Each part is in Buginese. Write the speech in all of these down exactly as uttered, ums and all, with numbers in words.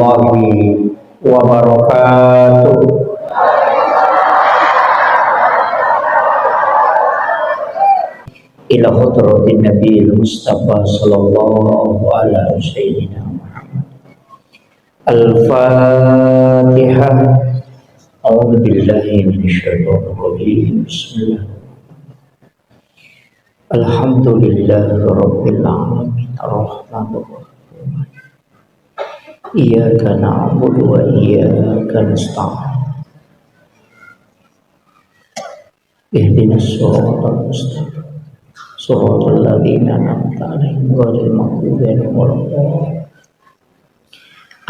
الله وبركاته. إلى حضرة النبي المصطفى صلى الله على سيدنا محمد. الفاتحة. أعوذ بالله من الشيطان الرجيم. بسم الله. الحمد لله رب العالمين. الرحمن الرحيم. إياك نعبد وإياك نستعين. اهدنا الصراط المستقيم. صراط الذين أنعمت عليهم غير المغضوب عليهم ولا الضالين.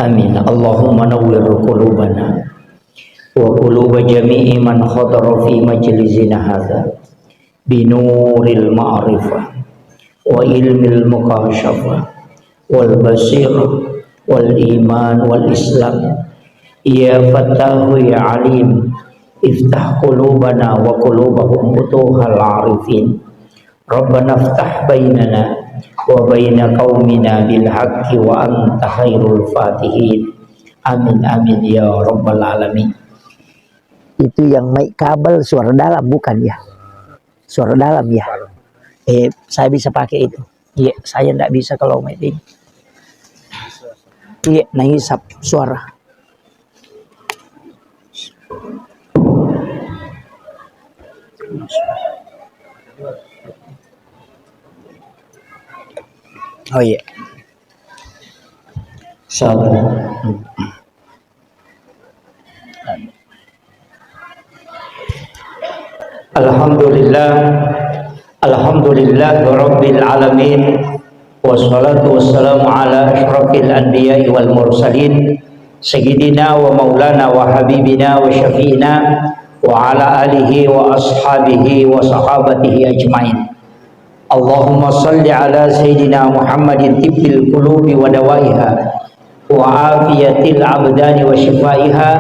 آمين. اللهم نور قلوبنا وقلوب جميع من حضر في مجلسنا هذا بنور المعرفة وعلم المكاشفة والبصيرة والإيمان والإسلام. يا فتاح يا عليم، افتح قلوبنا وقلوبهم فتوح العارفين. ربنا افتح بيننا وبين قومنا بالحق وأنت خير الفاتحين. آمين، آمين يا رب العالمين. Itu yang mic kabel suara dalam bukan ya? Suara dalam ya? Eh, saya bisa pakai itu. Iya, saya ndak bisa kalau mic ini. Iya, nahisap suara. Oh iya. Sabar. Alhamdulillah. Alhamdulillah Rabbil Alamin. Wassalatu wassalamu ala asyrafil anbiya'i wal mursalin, sayyidina wa maulana wa habibina wa syafi'ina wa ala alihi wa ashabihi wa sahabatihi ajmain. Allahumma salli ala sayyidina Muhammadin tibbil qulubi wa dawaiha wa afiyatil abdani wa shifaiha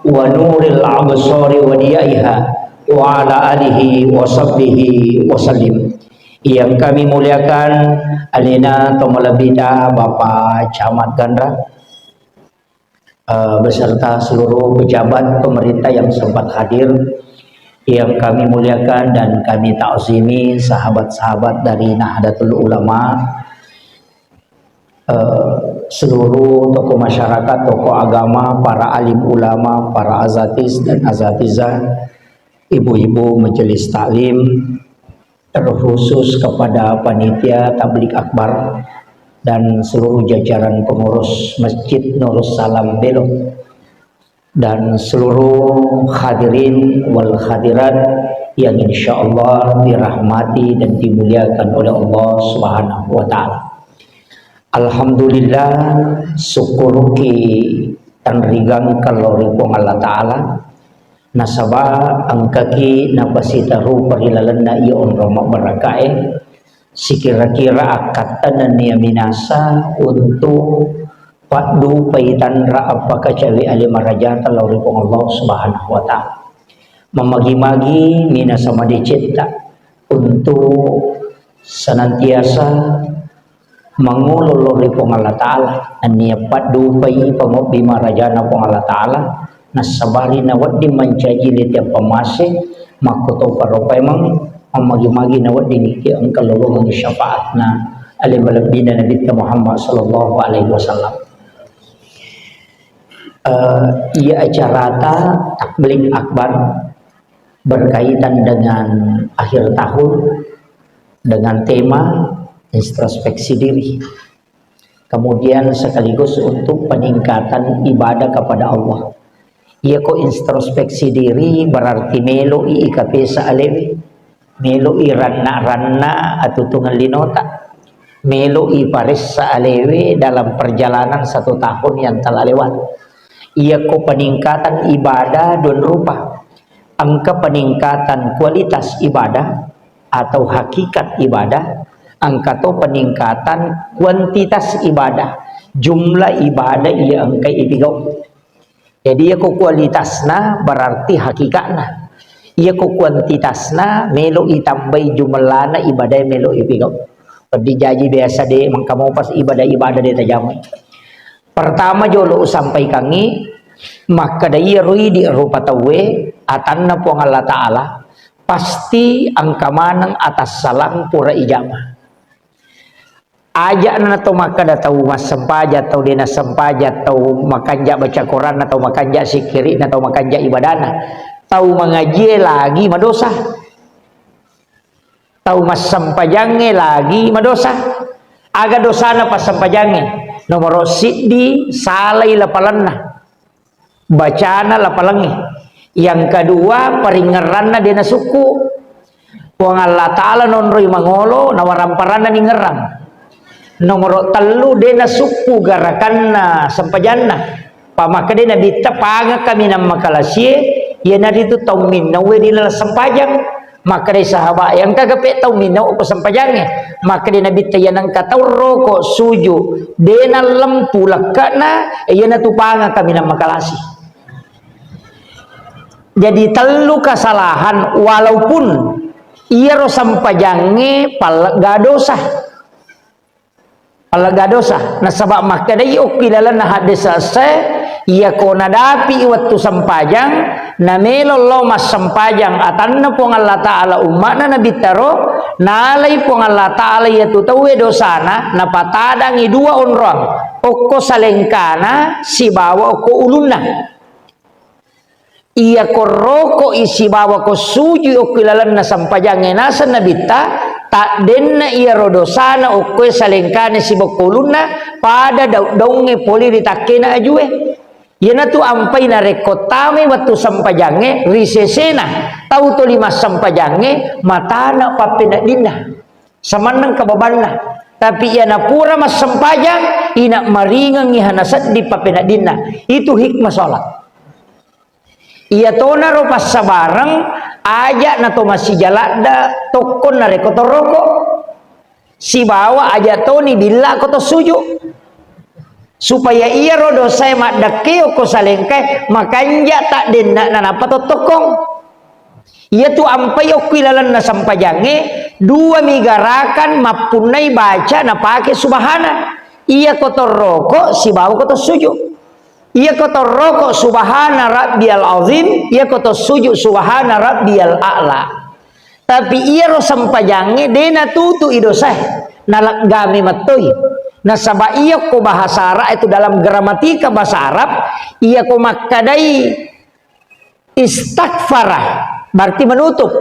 wa nuril absari wa diyaiha wa ala alihi wa sahbihi wa sallim. Yang kami muliakan alena tomalebbita Bapak Camat Ganra, eh, beserta seluruh pejabat pemerintah yang sempat hadir, yang kami muliakan dan kami ta'zimi sahabat-sahabat dari Nahdlatul Ulama, eh, seluruh tokoh masyarakat, tokoh agama, para alim ulama, para azatis dan azatizah, ibu-ibu majelis taklim, terkhusus kepada panitia tablik akbar dan seluruh jajaran pengurus Masjid Nurus Salam Belo, dan seluruh hadirin wal hadirat yang insyaallah dirahmati dan dimuliakan oleh Allah Subhanahu wa Ta'ala. Alhamdulillah, sukkuruki tanrigangka lao ri Puang Allah Ta'ala, nasaba engkaki napasitarupa ri lalenna iya onrong mabbarakkae, sikira-kira akkatta nennia minasa untuk paddupai tanra appakacawe ale marajata lao ri Puang Allah Subhanahu wa Ta'ala. Mamagi-magi minasa madecetta untuk senantiasa mangolo lao ri Puang Allah Ta'ala, nennia paddupai pangobbi marajana Puang Allah Ta'ala, nassabari nawedding mancaji letiang pamase, makkotopa ro paimeng, mammagi-magi nawedding iki engka lolongengngi syafaatna ale malebbina Nabitta Muhammad sallallahu alaihi wasallam. Eh, iya acarata tabligh akbar berkaitan dengan akhir tahun dengan tema introspeksi diri. Kemudian sekaligus untuk peningkatan ibadah kepada Allah. Iya ko introspeksi diri berarti melo'i ikapesa alewe, melo'i ranna-ranna atutungeng linota, melo'i paressa alewe dalam perjalanan satu tahun yang telah lewat. Iya ko peningkatan ibadah dua rupa. Engka peningkatan kualitas ibadah atau hakikat ibadah, engka to peningkatan kuantitas ibadah, jumlah ibadah iya engka ipigau. Jadi, iya ko kualitasna berarti hakikatna. Iya ko kuantitasna melo itambai jumlahna ibadah melo ipigau. Peddi jaji biasa de, mengka mopas ibadah-ibadah de tajamai. Pertama jolo usampaikangngi, makkeda iyaro idi rupa tauwe atanna Puang Allah Ta'ala, pasti engka maneng atassalang pura ijama. Aja'na to makkeda tau massempajang, tau de nassempajang, tau makanja baca Quranna, tau makanja sikkiri'na, tau makanja ibadana, tau mangajie lagi madosa. Tau massempajangnge lagi madosa. Aga dosana passempajangnge? Nomoro siddi, salai lapalanna. Bacana lapalangnge. Yang kedua, paringngeranna de nasukku. Puang Allah Ta'ala nonroi mangolo, nawaramparanna ningerang. Nomoro tellu, de nasukku garakanna sempajanna. Pamakkedai Nabitta, "Pangeng kaminang makalasie, iyanaritu tau minnaue ri laleng sempajang." Makkedai sahabat, "Engkaga pe tau minnau ko sempajangnge?" Makkedai Nabitta, "Iya nengka tau roko suju, de nallempu lekke'na, iyanatu pangeng kaminang makalasi." Jadi tellu kesalahan, walaupun iyaro sempajangnge pallegga dosa. Pallegga dosa. Nasaba makkedai okki lalenna hadis esse, iyako nadapi wettu sempajang, namelo lao massempajang atanna Puang Allah Ta'ala, umma'na Nabitta ro, nalai Puang Allah Ta'ala iyatu tauwe dosana, napatadangi dua onroang, okko salengkana sibawa okko ulunna. Iya ko rokoi sibawa ko sujui okko ilalenna sempajangnge naseng Nabitta, taddenna iyaro dosana okkoe salengkana sibawa ko ulunna, pada daung-daungnge pole ri takkena ajue. Iyanatu ampai narekko tamai wettu sempajangnge, ri sesena tau toli massempajangnge, matana pappeneddinna. Samanneng kababanna. Tapi iyana pura massempajang, ina maringengngi hana seddi pappeneddinna. Itu hikmah sholat. Iya tonaro passabareng, aja nato massija ladda tokko narekko toroko. Sibawa aja toni billa ko to suju. Supaya iyaro dosae maddekke okko salengkae makanja taddenna nanappa tottokkong. Iyatu ampai okko ilalenna sempajangnge, dua mi garakan mappunnai baca napake subhana. Iya ko toroko sibawa ko to suju. Iya ko toroko subhana rabbiyal azim, iya ko to suju subhana rabbiyal a'la. Tapi iyaro sempajangnge de natutu'i dosae, naleggami mettoi. Nasaba iya ko bahasa Arab itu, dalam gramatika bahasa Arab, iya ko makkadai istaghfara, berarti menutup.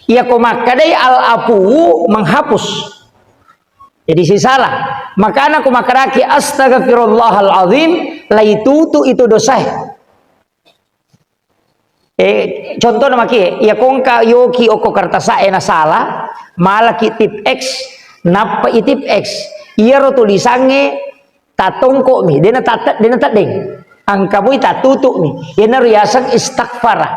Iya ko makkadai al-afuwu, menghapus. Jadi sisala. Makana ko makkadaki astaghfirullahal azim, laitutu itu dosae. Eh, contohna maki, iya kongka yoki okko kertasa'e nasala, malaki tip X, nappa i tip X. Iyaro tulisangnge tatongko'mi, dena tat-, dena teddeng. Engka moi tatutu'mi. Iyanaro yaseng istaghfara.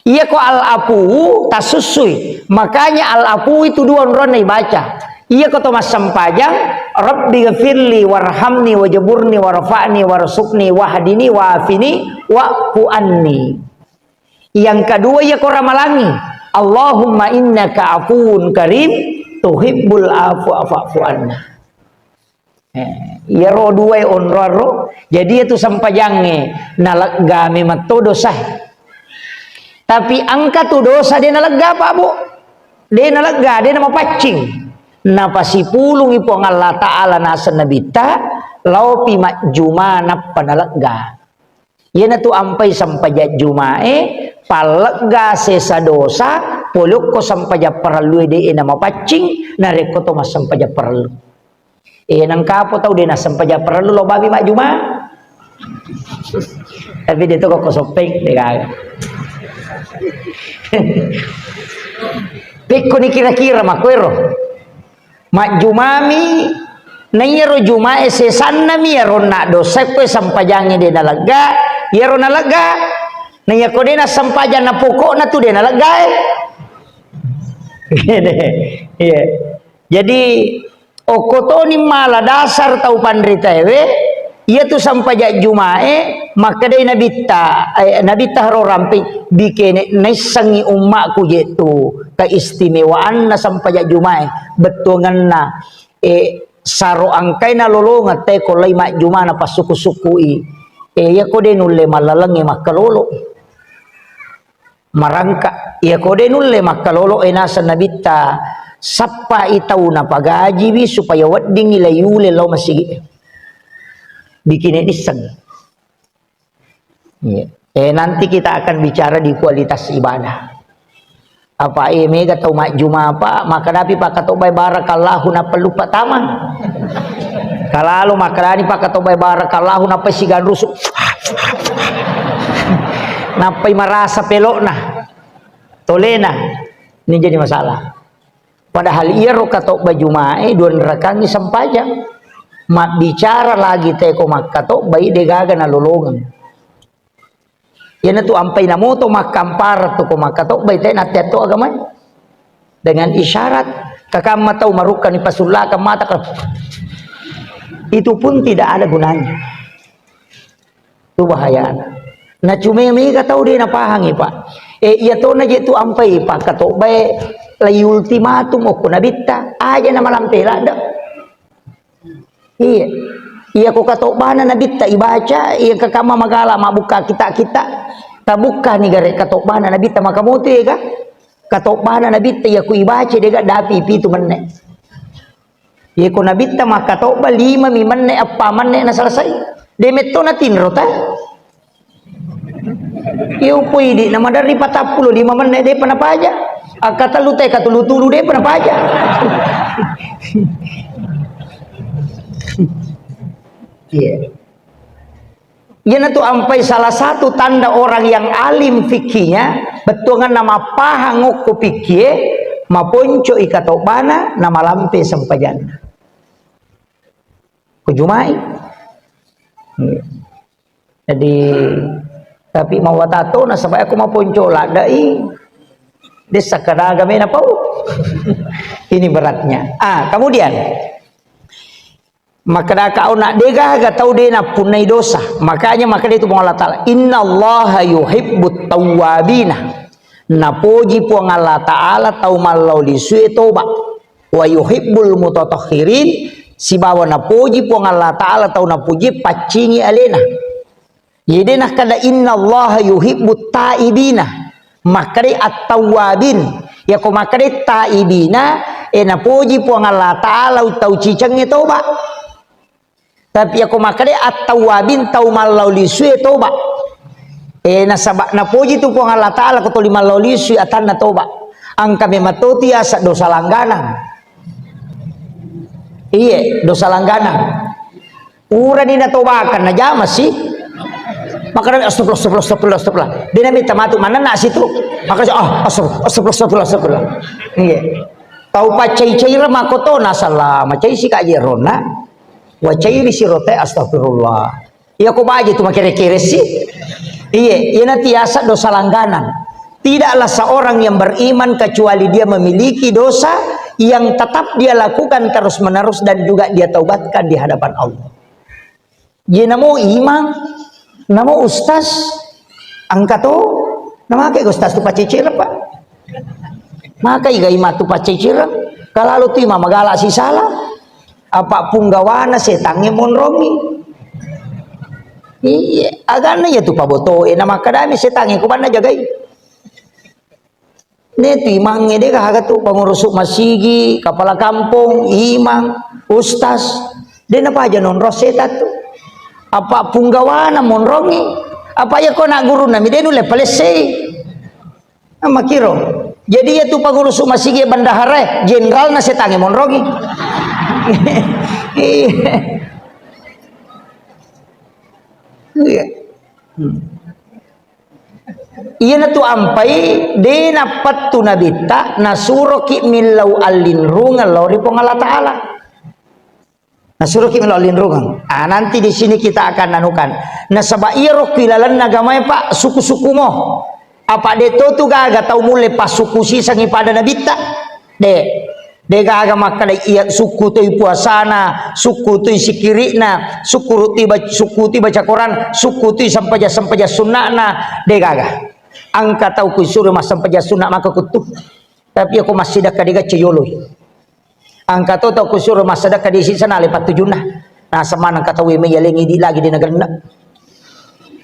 Iya ko al-afuwu tasussui. Makanya al-afuwu itu dua onronna ibaca. Iya ko to massempajang, "Rabbi ghafirli warhamni wajaburni warfa'ni warzuqni wahdini wa'afini wa'fu anni." Yang kedua, iya ko ramalangi, "Allahumma innaka afuwun karim, tuhibbul afwa fa'fu anna." Eh, iyaro duae onroang ro. Jadi iyatu sempajangnge nalegga memetto dosae. Tapi engka tu dosa de nalegga, Pak, Bu. De nalegga, de namapaccing. Napasipulungi Puang Allah Ta'ala naseng Nabitta, laopi majjuma nappa nalegga. Iyanatu ampai sempajang jumae, pallegga sesa dosa, pole okko sempajang parellue de'e namapaccing, narekko to massempajang parellu. Eh, nengkapo tau de nassempajang parellu lo babi majjuma. Tapi de to ko soppeng, de gaga. Pekkoni kira-kira makkuero. Majjumami, naiyaro jumae sesannami, iyaro naddosa koe sempajangnge de nalegga, iyaro nalegga. Naiyako de nassempajang na pokokna tu de naleggae. Iya. Jadi, okko toni mala dasar tau panritaewe, iyatu sempajang jumae, makkedai Nabitta, eh, Nabitta haro rampei, bikene naissengngi ummakku je tu keistimewaanna sempajang jumae, bettuangenna, eh, saro engkaina lolongeng te ko lai majjuma na passuku-sukui. Eh, iya ko de nulle mallalengnge makkalolo. Marangka, iya ko de nulle makkalolo, eh, naseng Nabitta, sappai tau napagajiwi supaya weddingngi lai yule lao masigi. Bikine nisseng. Iya. Eh, nanti kita akan bicara di kualitas ibadah. Apa, eh, mega tau majjuma, Pak, makkadapi pakkatobbai barakallahu nappa luppa tamang. Kalalo makkadani pakkatobbai barakallahu nappa siganrusu. Nappai marasa pelokna. Tolena. Ini jadi masalah. Padahal iyaro katobba Jumae dua rakangi sempajang. Mabbicara lagi teko makkatobbai degaga nalolongeng. Iyanatu ampai namoto makkampara tu ko makkatobbai te natteatto agamae. Dengan isyarat, kakamma tau marukkani pasullakang mata ka-, itu pun tidak ada gunanya. Itu bahayana. Na cuma mega tau de napahangi, Pak. Eh, iya tona je tu ampai pakkatobbae lai ultimatum okko nabitta, aja na malampe ladde. Iya. Iya ko katobbana nabitta ibaca, iya kakamma magala mabukka kita-kita. Tabukkani gare katobbana nabitta makamotu ega. Katobbana nabitta iya ku ibaca dega dapi pitu menne. Iya ko nabitta makkatobba lima mi menne, eppa menne na selesai. De metto na tinro ta. Iya upo idi na maderri patappulo lima menne depa napaja. Akkatellu te katulu-tulu depa napaja. Iya. Iyanatu ampai salah satu tanda orang yang alim fikihnya, bettuanganna mappahang okko fikkie, maponco'i katobbana, namalampe sempajanna. Kujumai. Jadi, tapi mawatato nasaba aku maponco ladai, desa kadaga mena pau. Ini beratnya. Ah, kemudian, Makkedaka auna, degaga tau de nappunnai dosa. Makanya makkeda itu Puang Allah Ta'ala, "Innallaha yuhibbut tawwabina." Napoji Puang Allah Ta'ala tau mallau lisue toba. "Wa yuhibbul mutatahhirin." Sibawa napoji Puang Allah Ta'ala tau napoji paccingi alena. Iye de nakkeda, "Innallaha yuhibbut taibina." Makkedai at-tawwabin. Yako makkedai taibina, e, napoji Puang Allah Ta'ala tau cicengnge toba. Tapi yako makkedai at-tawwabin, tau mallau lisue toba. E, nasaba napoji tu Puang Allah Ta'ala ko toli mallau lisui atanna toba. Engka memang toti asa dosa langganang. Iye, dosa langganang. Urani natobakang, najama si. Makkedami, "Astagfirullah, astagfirullah, astagfirullah, astagfirullah." De namitta matu manenna situ. Makkedami, "Ah, astagfirullah, astagfirullah, astagfirullah, astagfirullah." Iye. Tau paccai-caireng makkoto nasalla, macai si kaji ronna. Wacairi sirote, astagfirullah. Iya ko baje tu makere-kere si. Iye, iyana tiasa dosa langganan. Tidaklah seorang yang beriman kecuali dia memiliki dosa yang tetap dia lakukan terus-menerus dan juga dia taubatkan di hadapan Allah. Ye namo imang, namo ustaz, engka to, namake ustaz tu pacecere, Pak. Maka iga imang tu pacecere, kalalu tu imang magala sisala, apa punggawana setangnge monrongi. Iya, aganna iya tu pabotoe, namakkadami setangnge, kubanna jagai. Ne tu imangnge de gaga tu, pengurus masigi, kepala kampung, imang, ustaz. De napaja nonro setan tu. Apa punggawana monrongi. Apa iya ko na gurunna mi de nulle palessei. Makiro. Jadi iya tu pengurus masigi bendahara, jenderalna setangnge monrongi. Iya. Iya. Hmm. Iyanatu ampai, de nappettu nabitta, nasuroki millau allinrungeng lao ri Puang Allah Ta'ala. Nasuroki millau allinrungeng. Ah, nanti di sini kita akan anukan. Nasaba iyaro ki lalenna agamae, Pak, suku-suku mo. Apa de to tu gaga tau mulle passuku sisengi pada nabitta? De. Degaga makkeda iya sukku toi puasana, sukku toi sikiri'na, sukku toi bac-, sukku toi baca Quran, sukku toi sempajang-sempajang sunna'na, degaga. Engka tau kusuro massempajang sunna maka kuttu. Tapi ako massidakka dega ceyoloi. Engka to tau kusuro massedekka di sisana le pattujunna. Naseng maneng engka tau mei yalengi di lagi de nagenna.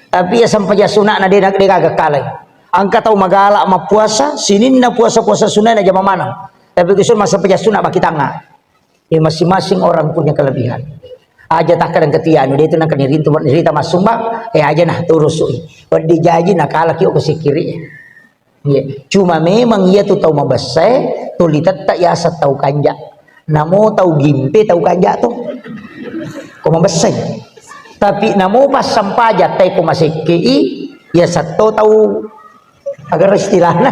Tapi iya sempajang suna'na de na-, de gaga kalai. Engka tau magala mappuasa, sininna puasa-puasa sunai najama maneng. Tapi kusuro massempajang suna baki tangnga. Ya, masing-masing orang punya kelebihan. Aja takkadang ketianu, de itu nangka nirintu, nirita massumbang, eh, aja nah, turusui. Waddi jaji nakalaki ko sikkiri. Iya. Cuma memang iya tu tau mabessae, tuli tetta yaseng tau kanja. Namo tau gimpe tau kanja tu. Ko mabessai. Tapi namo passempajang tai ko masekkei, yaseng to tau agara istilahna.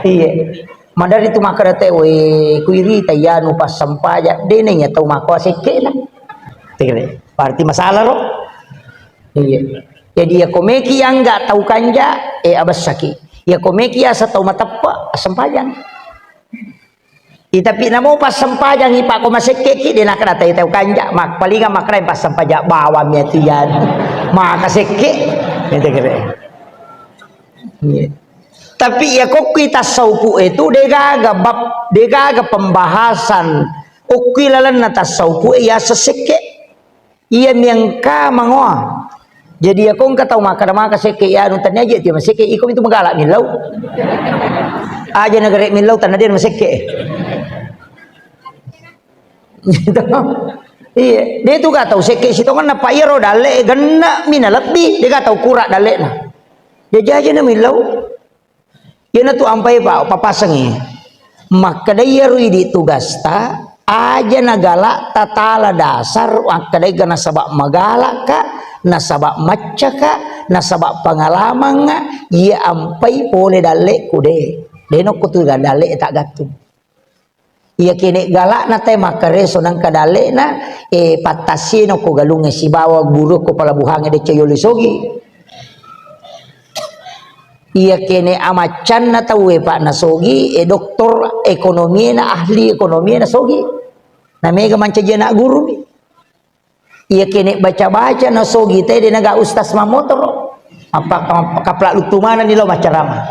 Iya. Madari tu makkeda te, "We, kuirita yanu passempajang, de na iya tau makko sekkena." Tegere. Berarti masalah ro. Iya. Jadi, ya komeki angga tau kanja, eh, abessaki. Ya komeki asa tau mateppe, assempajang. Eh, tapi namo passempajangi, Pak, ko masekkeki, de nakkeda tai tau kanja, mak-, palinga makkeda passempajang bawang mi atu yan. Maka sekke. Gitu kira. Iya. Tapi ya kokkui tasawufu itu degaga bab, degaga pembahasan. Okkui lalenna tasawufu ya sesekke. Iya miangka mangoa. Jadi, ya, ko engka tau makkeda maka sekke, ya, anu, tania je, tiap sekke, iko itu magala millau. Aja negara millau, tanah dia masekke. Gitu. Iya, dia tu gak tau sekke sitongan apa iya ro dalle, genna mina lebih, dia gak tau kura dalle na. Dia aja na millau. Iyanatu ampai pa-, papasengngi. Makkeda iyaro idi tugasta, aja nagala tatala dasar, makkedai ga nasaba magala ka, nasaba macca ka, nasaba pengalamanga, iya ampai pole dalle ku de. Deno kutu dalle tak gattu. Iya kene galakna te makkareso nangka dalle'na, eh, pattassieno ko galungnge sibawa guru ko pelabuhangnge decco yolo sogi. Iya kene amaccanna tauwe, Pak, na sogi, eh, doktor ekonomiena, ahli ekonomiena sogi. Na mega mancaji anak guru mi. Iya kene baca-baca na sogi te de naga ustaz mamotoro. Apa ka-, kaplak lutu mana ni lo macarama.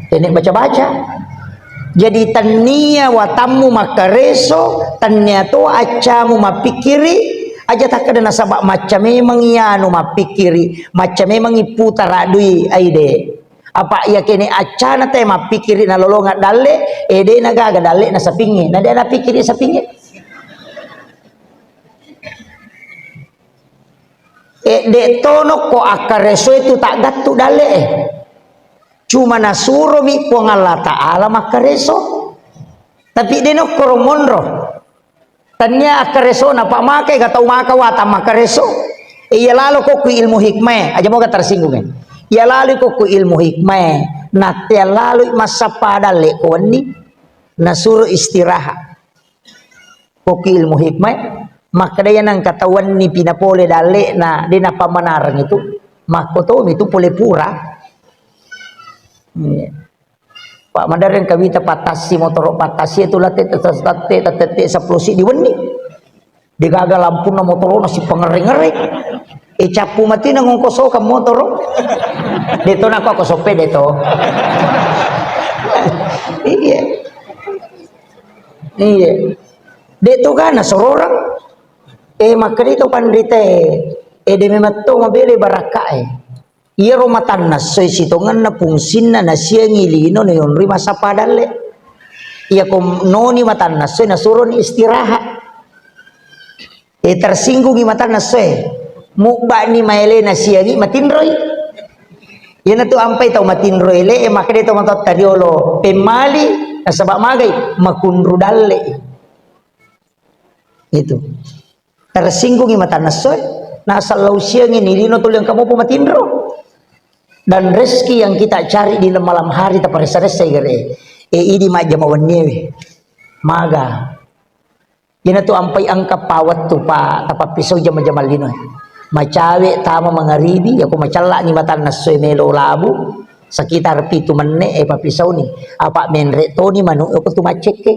Kene baca-baca. Jadi tannia watammu makkareso, tannia to accamu mappikiri, aja takkeda nasaba macca memang iyanu mappikiri, macca memang iputara dui aide. Apa iya kene accana te mappikiri nalolonga dalle, eh, de nagaga dalle na sapingnge, na de napikiri sapingnge. Eh, de tono ko akkareso itu tak gattu dalle, eh. Cuma nasuromi Puang Allah Ta'ala makkareso. Tapi de nokkoro monro. Tania akkaresona, Pak, makai ga tau maka wata makkareso. Eh, iya lalo kokku ilmu hikmah, aja moga tersinggung, eh. Iya lalo kokku ilmu hikmah, natea lalo massappa dalle ko wenni, nasuro istirahat. Kokku ilmu hikmah, makkeda iya nangka tau wenni pinapole dalle na de napammanareng itu, makko tomi tu pole pura. Iya. Pak, madereng kawita pattassi motoro pattassi itu latte, tatte, tatte, tatte sepuluh si di wenni. Degaga lampunna motoro na sipangereng-ngereng. Eh, cappu mati na ngongko sokang motoro. De to nako ko soppe de to. Iya. Iya. De to gana sororang. Eh, makkeda to panrite. Eh, de memang to mabele barakka, eh. Iyaro matanna essoe sitongenna fungsinna nasiangi lino nayonroi massappa dalle. Iyako noni matanna essoe nasuroni istirahat. Eh, tersinggungi matanna essoe. Mubba'ni maele nasiangi matinroi. Iyanatu ampai tau matinro ele, eh, makkeda tau matotta riolo, pemmali, nasaba magai, makunru dalle. Itu. Tersinggungi matanna essoe, nasallau siangi ni lino tuli engka mopo matinro. Dan rezeki yang kita cari di malam hari taparessa-ressai gare. Eh, idi majjama wenniewe. Maga. Iyanatu ampai engka pawettu pa tapappisau jama-jama linoe. Macawe tama mangaribi, yako macallani matanna essoe melo labu, sekitar pitu menne, eh, pappisauni. Apa menre toni manu, yako tu maccekke.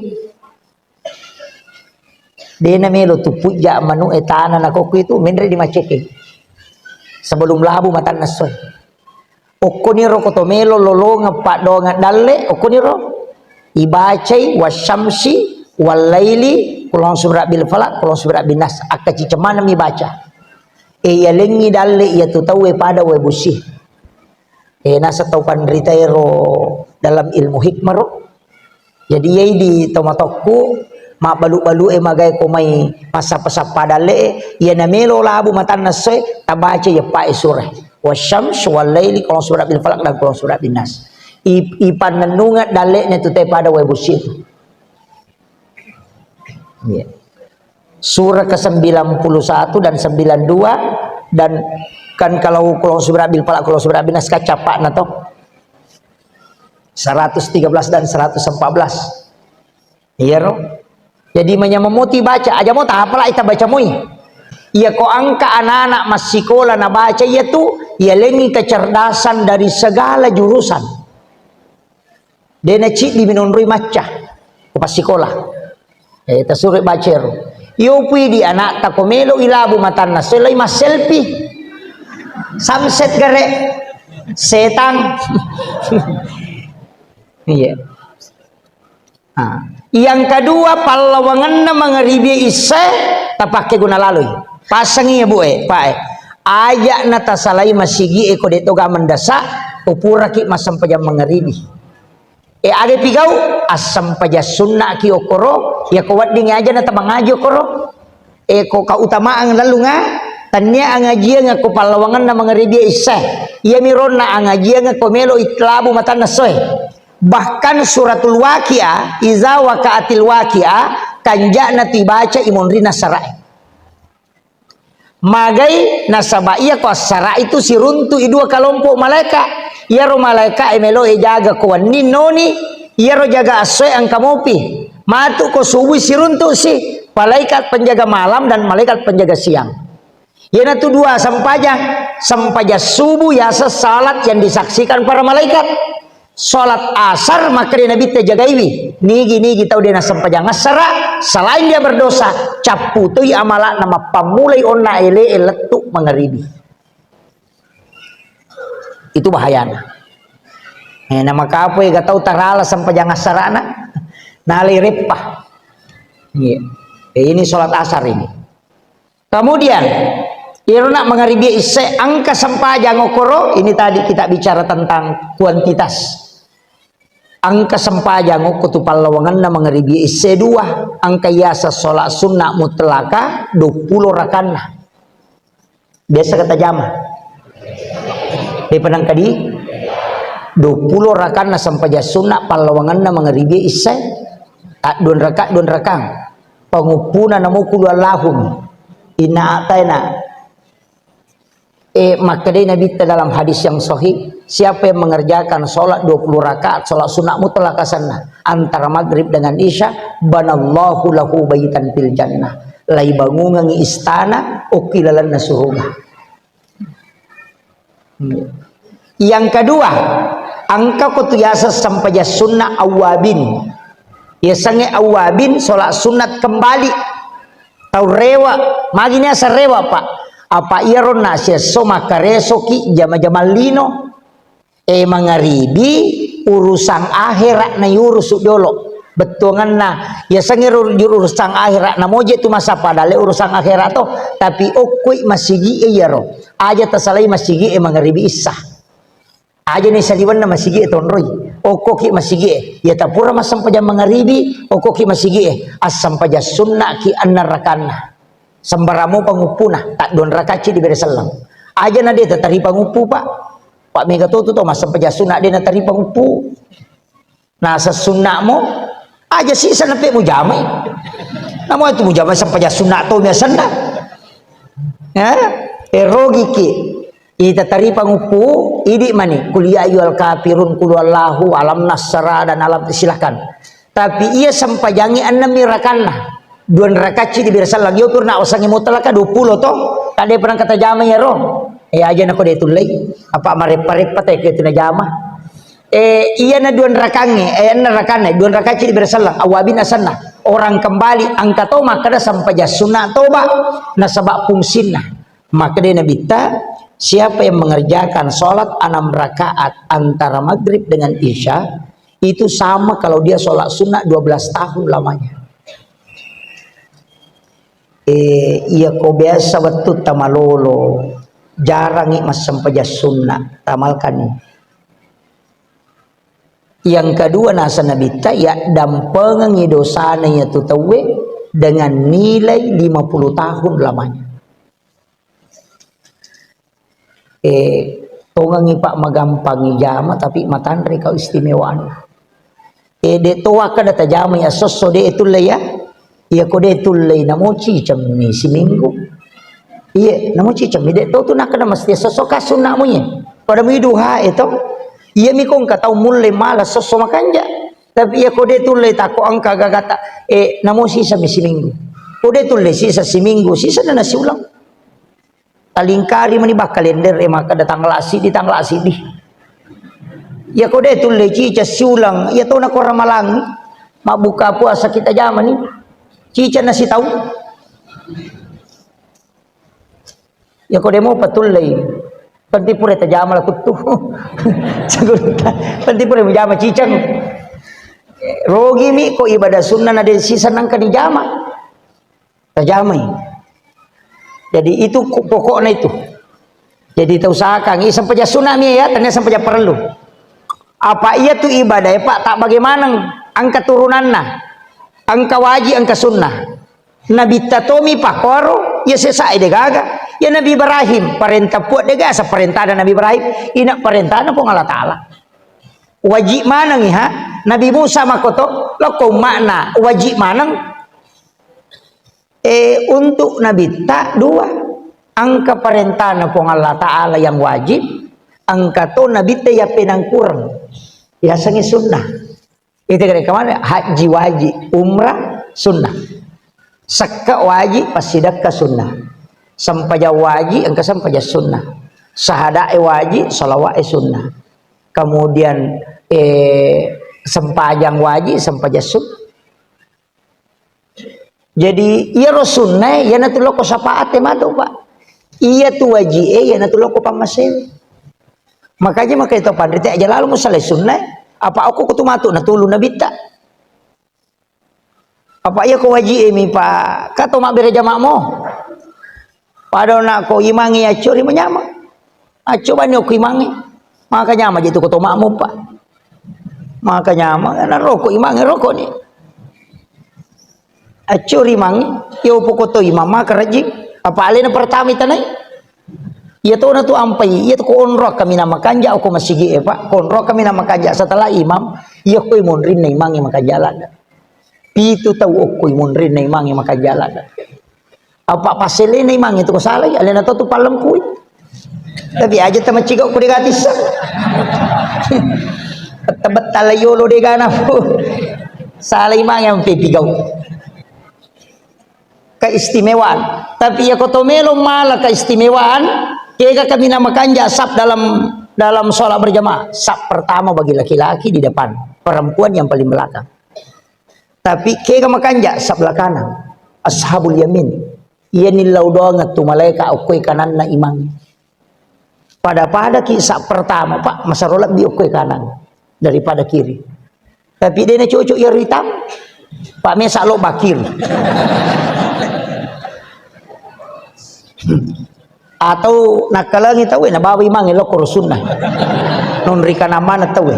Dena melo tu pujja manu e tana na kokku itu, menre di maceke. Sebelum labu matanna essoe. Okkoniro ko to melo lolongeng paddoangeng dalle, okkoniro. Ibacai wasyamsi wallaili, qul a'udzu birabbil falaq, qul a'udzu birabbin nas. Akkaciceng maneng mi baca. E, yalengngi dalle iyatu tauwe pada wae busi. E, naseng tau panritaero dalam ilmu hikmah ro. Jadi, iyai di tomatokku, mabbalu-balu e magai ko mai massappa-sappa dalle e, iya namelo labu matanna essoe, tabaca iyeppa e sura. Wasyams wallaili, qul a'udzu birabbil falaq, dan qul a'udzu birabbin nas. I-, ipannennungeng dalle'na tu te pada wae busi tu. Iya. Surah kesembilan puluh satu dan sembilan dua, dan kan kalau qul a'udzu birabbil falaq, qul a'udzu birabbin nas kan cappa'na to. Seratus tiga belas dan seratus empat belas. Iya ro. Jadi manyameng moti baca, aja mo tapala ita baca moi. Iya ko angka anak-anak massikola na baca iya tu, iya lengi kecerdasan dari segala jurusan. De na ciddi minonroi macca ko passikola. Eh, tasuro baca ero. Iyo pui di anak ta ko melo ilabu matanna, selai masselfie. Samset gare. Setan. Iya. Ah. Yang kedua, pallawangenna mangaribi isya tapakke guna laloi. Pasangi ya bu e, pak e. Aja na tasalai masigi e ko de toga mendasa, upuraki massempajang mangaribi. E, aga pigau? Assempajang sunnaki okkoro, iya ko wedding aja na tamangaji okkoro. E, ko kautamaan lallunga, tannia angajiang ko pallawangenna mangaribi isya. Iya mironna angajiang ko melo itlabu matanna soe. Bahkan suratul Waqiah, iza waqa'atil waqiah, kanja'na tibaca imonrina sarae. Magai nasaba iya ko assara itu siruntu i dua kalompok malaika. Iyaro malaika e melo e jaga ko wenni noni, iyaro jaga assoe engka mopi. Matu ko subui siruntu si malaikat penjaga malam dan malaikat penjaga siang. Iyanatu dua sempajang, sempajang subuh yaseng salat yang disaksikan para malaikat. Salat asar, makkeda Nabitta jagaiwi. Nigi-nigi tau de nassempajang assara, selain dia berdosa, capputui amala'na mappammulai onna ele e lettu mangaribi. Itu bahayana. Eh, na makapoi ga tau tarala sempajang assarana, nalai reppa. Iya. Eh, ini salat asar ini. Kemudian, irona mangaribi isse angka sempajang okoro, ini tadi kita bicara tentang kuantitas. Angka sempajang okko tu pallawangenna mangaribi isse dua, angka yaseng salat sunna mutlaka dua puluh rakanna. Biasa kata jama. Depa nangkadi dua puluh rakanna sempajang sunna pallawangenna mangaribi isse. Dua raka, dua rakang. Panguppuna namo kulu Allahum. Inna a'taina. Eh, makkedai Nabitta dalam hadis yang sahih, siapa yang mengerjakan sholat dua puluh rakaat, sholat sunat mutlak asanna, antara maghrib dengan isya, banallahu lahu baitan fil jannah. Lai bangungengi istana, okki lalenna suruga. Yang kedua, angka ko tu yaseng sempajang sunna awabin. Yasengnge awabin, sholat sunat kembali. Tau rewa, magini aseng rewa, Pak. Apa iyaro na siesso makkaresoki jama-jama lino. Eh, mangaribi, urusan akhirat na yurusu jolo. Bettuanganna, yasengnge ru-, urusan akhirat na moje tu masa padale urusan akhirat to. Tapi okkoi masigi e iyaro. Aja tasalai masigi e mangaribi issa. Aja ni saliwenna masigi e tonroi. Okkoki masigi e. Iya tapura massempajang mangaribi, okkoki masigi e. Assempajang sunnaki enneng rakanna. Sembaramo panguppuna, taddua rakacci dibere selleng. Aja na de tataripa nguppu, Pak. Pak mega to tu to massempajang sunna de nataripa nguppu. Naseng sunna'mu, aja sisa neppe mujamai. Namo itu mujamai sempajang sunna to biasanna. Ya, eh, rogiki. Ita taripa nguppu, idi mani. Kul ya ayyuhal kafirun, kul huwallahu, alam nasra, dan alam, silakan. Tapi iya sempajangi enam rakanna. Dua rakacci dibere selleng. Yo purna osangi mutlaka dua puluh to. Tade pernah kata jama ya ro. Eh, aja nako de tullei. Apa mareppa-reppa te ke tuna jama. Eh, iya na dua rakange, eh, enam rakanna, dua rakacci dibere selleng. Awabin asanna. Orang kembali, angka to makkeda sempajang sunna toba. Nasaba fungsinna. Makkeda Nabitta, siapa yang mengerjakan sholat enam rakaat antara maghrib dengan isya, Itu sama kalau dia sholat sunnah dua belas tahun lamanya. Eh, iya ko biasa wettu tamalolo, jarangi massempajang sunnah, tamalkani. Yang kedua, nasa Nabitta, ya dampengengi dosana iya tu tauwe dengan nilai lima puluh tahun lamanya. Eh, tongengi, Pak, magampangi jama, tapi matanre kau istimewana. Eh, de to wakkeda tajama ya sosso de tulle ya. Iya ko de tulle namo cicemmi siminggu. Iya, namo cicemmi de to tu nakkeda mesti sosso kasunna mu iya. Pada mu duha e to. Iya mi ko engka tau mulle mala sosso makanja. Tapi iya ko de tulle tako engka gagata, eh, namo sisa mi siminggu. Ko de tulle sisa siminggu, sisa na nasi ulang. Talingkari mani bakkalender e makkeda tanggal siddi, tanggal siddi. Iya ko de tulle cica siulang, iya to nako ramalang mabbuka puasa kita jamani. Cica nasi tau. Iya ko de mo patullei. Penting pura tajama la kuttu. Penting pura mujama ciceng. Rogi mi ko ibadah sunnah na de sisa nangka dijama. Tajamai. Jadi itu ku-, pokokna itu. Jadi tausahakan, i sempajang sunna mi ya, tania sempajang parellu. Apa iya tu ibadah e, Pak, tak bagaimana engka turunanna. Engka wajib, engka sunnah. Nabitta tomi pakoro, ya sesa e de gaga. Ya Nabi Ibrahim, parenta Puang de gaga, sa parentana Nabi Ibrahim, ina parentana Puang Allah Ta'ala. Wajib maneng ha. Nabi Musa makoto, lokko umma'na, wajib maneng. Eh, untuk Nabitta dua. Engka parentana Puang Allah Ta'ala yang wajib, engka to Nabitta yang penangkurang. Biasanya sunnah. Itu kira kemana? Haji wajib, umrah sunnah. Sekka wajib, passidakka sunnah. Sempajang wajib, engka sempajang sunnah. Sahadae wajib, salawat e sunnah. Kemudian, eh, sempajang wajib, sempajang sunnah. Jadi, iyaro sunnae, iyanatu lokko syafaate matu, Pak. Iyatu waji'e, iyanatu lokko pammasei. Makanya, makanya to panrita aja lalu musalai sunnae, apa aku kutu matu natulu nabitta. Apa iya ko waji'e mi, Pak? Kato mabbere jama'mo. Pada nako imangnge accuri manyama. Accu bani okko imangnge. Maka nyama je tu koto makmu, Pak. Maka nyama, na roko imangnge roko ni. Accuri imangnge, yo pokoto imang maka rajing. Apa alena pertama itanai? Iya tona tu ampai, iya tu ko onro kami nama kanja okko masigi e, Pak. Ko onro kami nama kanja setelah imam, iya ko imonrinna imangnge makanja lada. Pitu tau okko imonrinna imangnge makanja lada. Apa passelena imangnge tu ko salai, alena to tu pallempui. Tapi aja tamaciga ko dega tisseng. Tebetta la yolo dega nafu. Salai imangnge ampe pigau. Keistimewaan. Tapi iya ko to melo mala keistimewaan, kega kami nama kanja saf dalam, dalam sholat berjamaah. Saf pertama bagi laki-laki di depan, perempuan yang paling belakang. Tapi kega makanja sebelah kanan. Ashabul yamin. Iya nillau doang tu malaika okko kananna imang. Pada-pada ki saf pertama, Pak, masaro lebbi okko kanan daripada kiri. Tapi dena cocok ya ritam, Pak, mesa lo bakir. Atau nakalangi tau na bawa imang lo koro sunnah. Non rikana mana tau.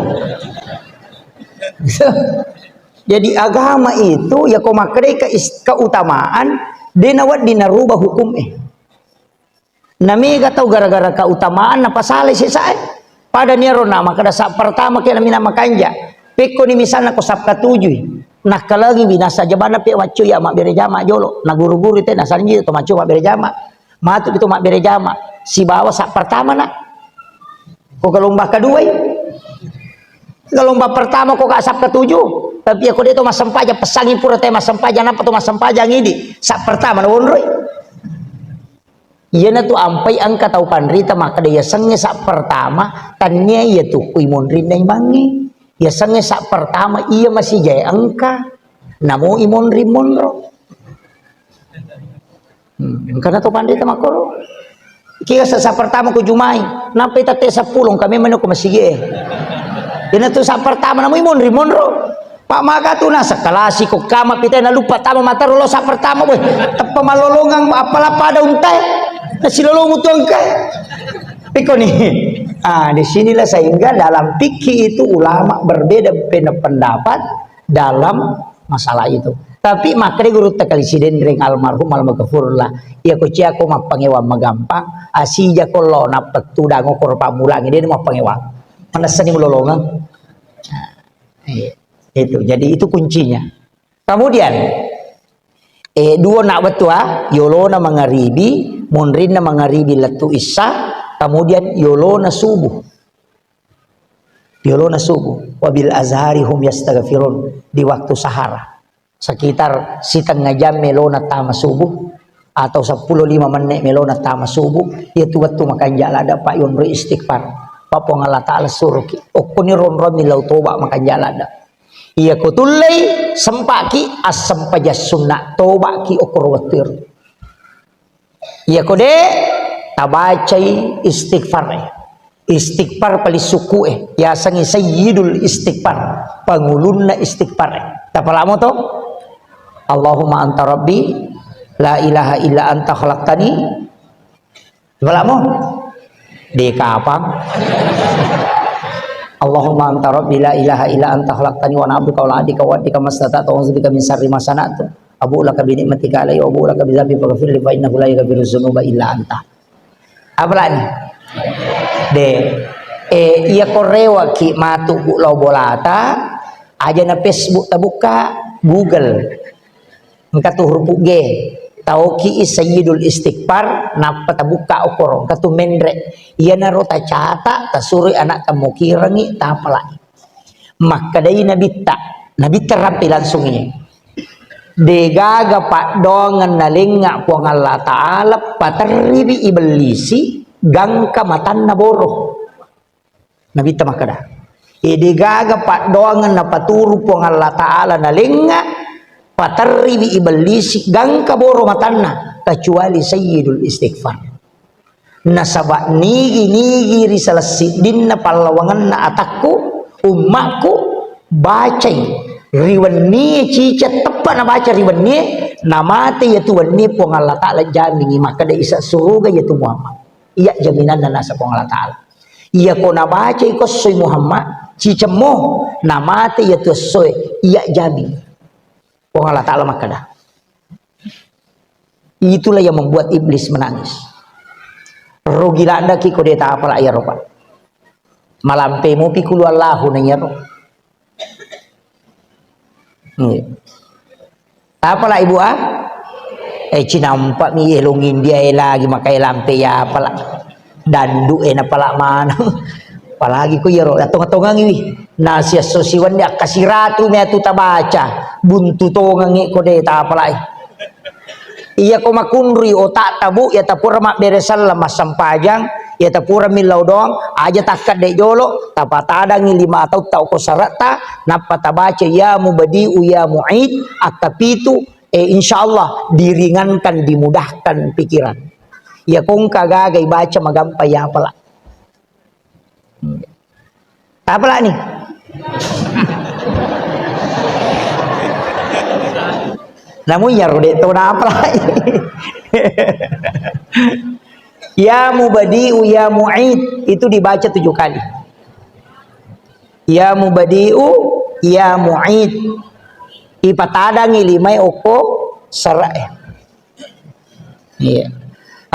Jadi agama itu ya ko makkedai ke is-, keutamaan, dena wedding narubah hukum e. Namega tau gara-gara keutamaan napasalai sesae. Pada niaro na makkeda saf pertama ke namina makanja. Pekkoni misalna ko saf katujui. Nakkalangi binasa jabana pe waccu ya mabbere jama jolo. Na guru-guru te nasanji to maccu mabbere jama. Matu itu mabbere jama. Sibawa saf pertama na. Ko gelombang kedua i. Gelombang pertama ko ka saf ketujuh. Tapi ya ko de to massempajang, pesangi pura te massempajang, napa to massempajang idi. Saf pertama na wonroi. Iyanatu ampai engka tau panrita makkeda yasengnge saf pertama, tannia iya tu ku imonrinna imangnge. Yasengnge saf pertama iya masijae engka, namo imonring monro. Hmm, engkana to panrita makkoro. Kira sa-, saf pertama ku jumai, nampai tatte seppulo, engka memang ko masigi e. Iyana tu sa pertama namu imonri monro. Pak maka tu na sekalasi ko kama pitai na lupa tama mata rolo sa pertama boy. Teppa malolongang apa lapa ada untai. Na silolomu tu engka. Piko ni. Ah, di sinilah sehingga dalam fikih itu ulama berbeda pena-, pendapat dalam masalah itu. Tapi makkeda guru tekali sidenreng almarhum almaghfurlah. Iya ko cia ko mappangewang magampang, asija ko lo napettudang okor pammulang ini mappangewang. Manessani mulolongeng. Nah, iya. Itu. Jadi itu kuncinya. Kemudian eh dua nak betua, yolona mangaribi, monrinna mangaribi lettu issa, kemudian yolona subuh. Yolona subuh. Wabil azhari hum yastaghfirun. Di waktu sahara. Sekitar setengah jam melona tama subuh atau sepuluh lima menit melona tama subuh, iya tu wettu makanja ladda, Pak, yonroi istighfar. Pak, Puang Allah Ta'ala suruki. Okkoni ronrong milau toba makanja ladda. Iya ko tullei sempaki assempajang sunna tobaki okkoro wettu ero. Iya ko de tabacai istighfar e. Istighfar paling suku e. Yasengi sayyidul istighfar. Pangulunna istighfar e. Tapalamo to? Allahumma anta rabbi la ilaha illa anta khalaqtani. Tapalamo? De kapang. Allahumma anta rabbi la ilaha illa anta khalaqtani wa ana abduka wa ana ala ahdika wa wa'dika mastata'tu a'udzu bika min syarri ma sana'tu. Abu'u laka bi ni'matika alayya wa abu'u laka bi dzambi faghfirli fa innahu la yaghfiru dzunuba illa anta. Apalagi? De. Eh, iya ko rewaki matu bu lao bolata, aja na Facebook tabukka, Google. Engka tu huruf G. Taoki sayyidul istighfar, nappa tabukka okoro. Engka tu menre. Iyanaro tacata, tasuroi anak tamokirangi, tapalai. Makkedai Nabitta, Nabitta rampe langsung iye. Degaga paddoangeng nalengnga Puang Allah Ta'ala, paterriwi ibellisi gangka matanna boro. Nabitta makkeda, e, degaga paddoangeng napaturu Puang Allah Ta'ala nalengnga, paterriwi ibellisi gangka boro matanna, kecuali sayyidul istighfar. Nasaba nigi-nigi ri salessiddinna pallawangenna atakku, ummakku, bacai ri wennie ciceng teppa nabaca ri wennie, namate iyatu wennie Puang Allah Ta'ala jamingi makkeda isa suruga iyatu Muhammad. Iya jaminanna nasa Puang Allah Ta'ala. Iya ko nabacai ko essoi Muhammad, cicemmo, namate iyatu essoe, iya jamingi. Puang Allah Ta'ala makkeda. Itulah yang membuat iblis menangis. Rugi ladda ki ko de tapala iyaro, Pak. Malampe mupi kulu Allahu na iyaro. Iya. Apala Ibu, ah? Eh, cinampa mi elong India e lagi makai lampe ya apala. Dandu e napala maneng. Apalagi ko iyaro, ya tonga-tongangi wi. Nasi esso siwenni akkasiratu mi atu tabaca. Buntu tongangi ko de tapalai. Iya ko makunrui otakta, Bu, iya tapura mabbere selleng massempajang, iya tapura millau doang, aja takkedde jolo, tapatadangi lima tautta okko sarekta, nappa tabaca ya mubadi'u ya mu'id, akkapitu, eh, insyaallah diringankan, dimudahkan pikiran. Iya ko engka gaga ibaca magampa iyapala. Tapalani. Namun ya rode to napalai. Ya mubadi'u ya mu'id itu dibaca tujuh kali. Ya mubadi'u ya mu'id. Ipatadangi limai okko sare'e. Iya.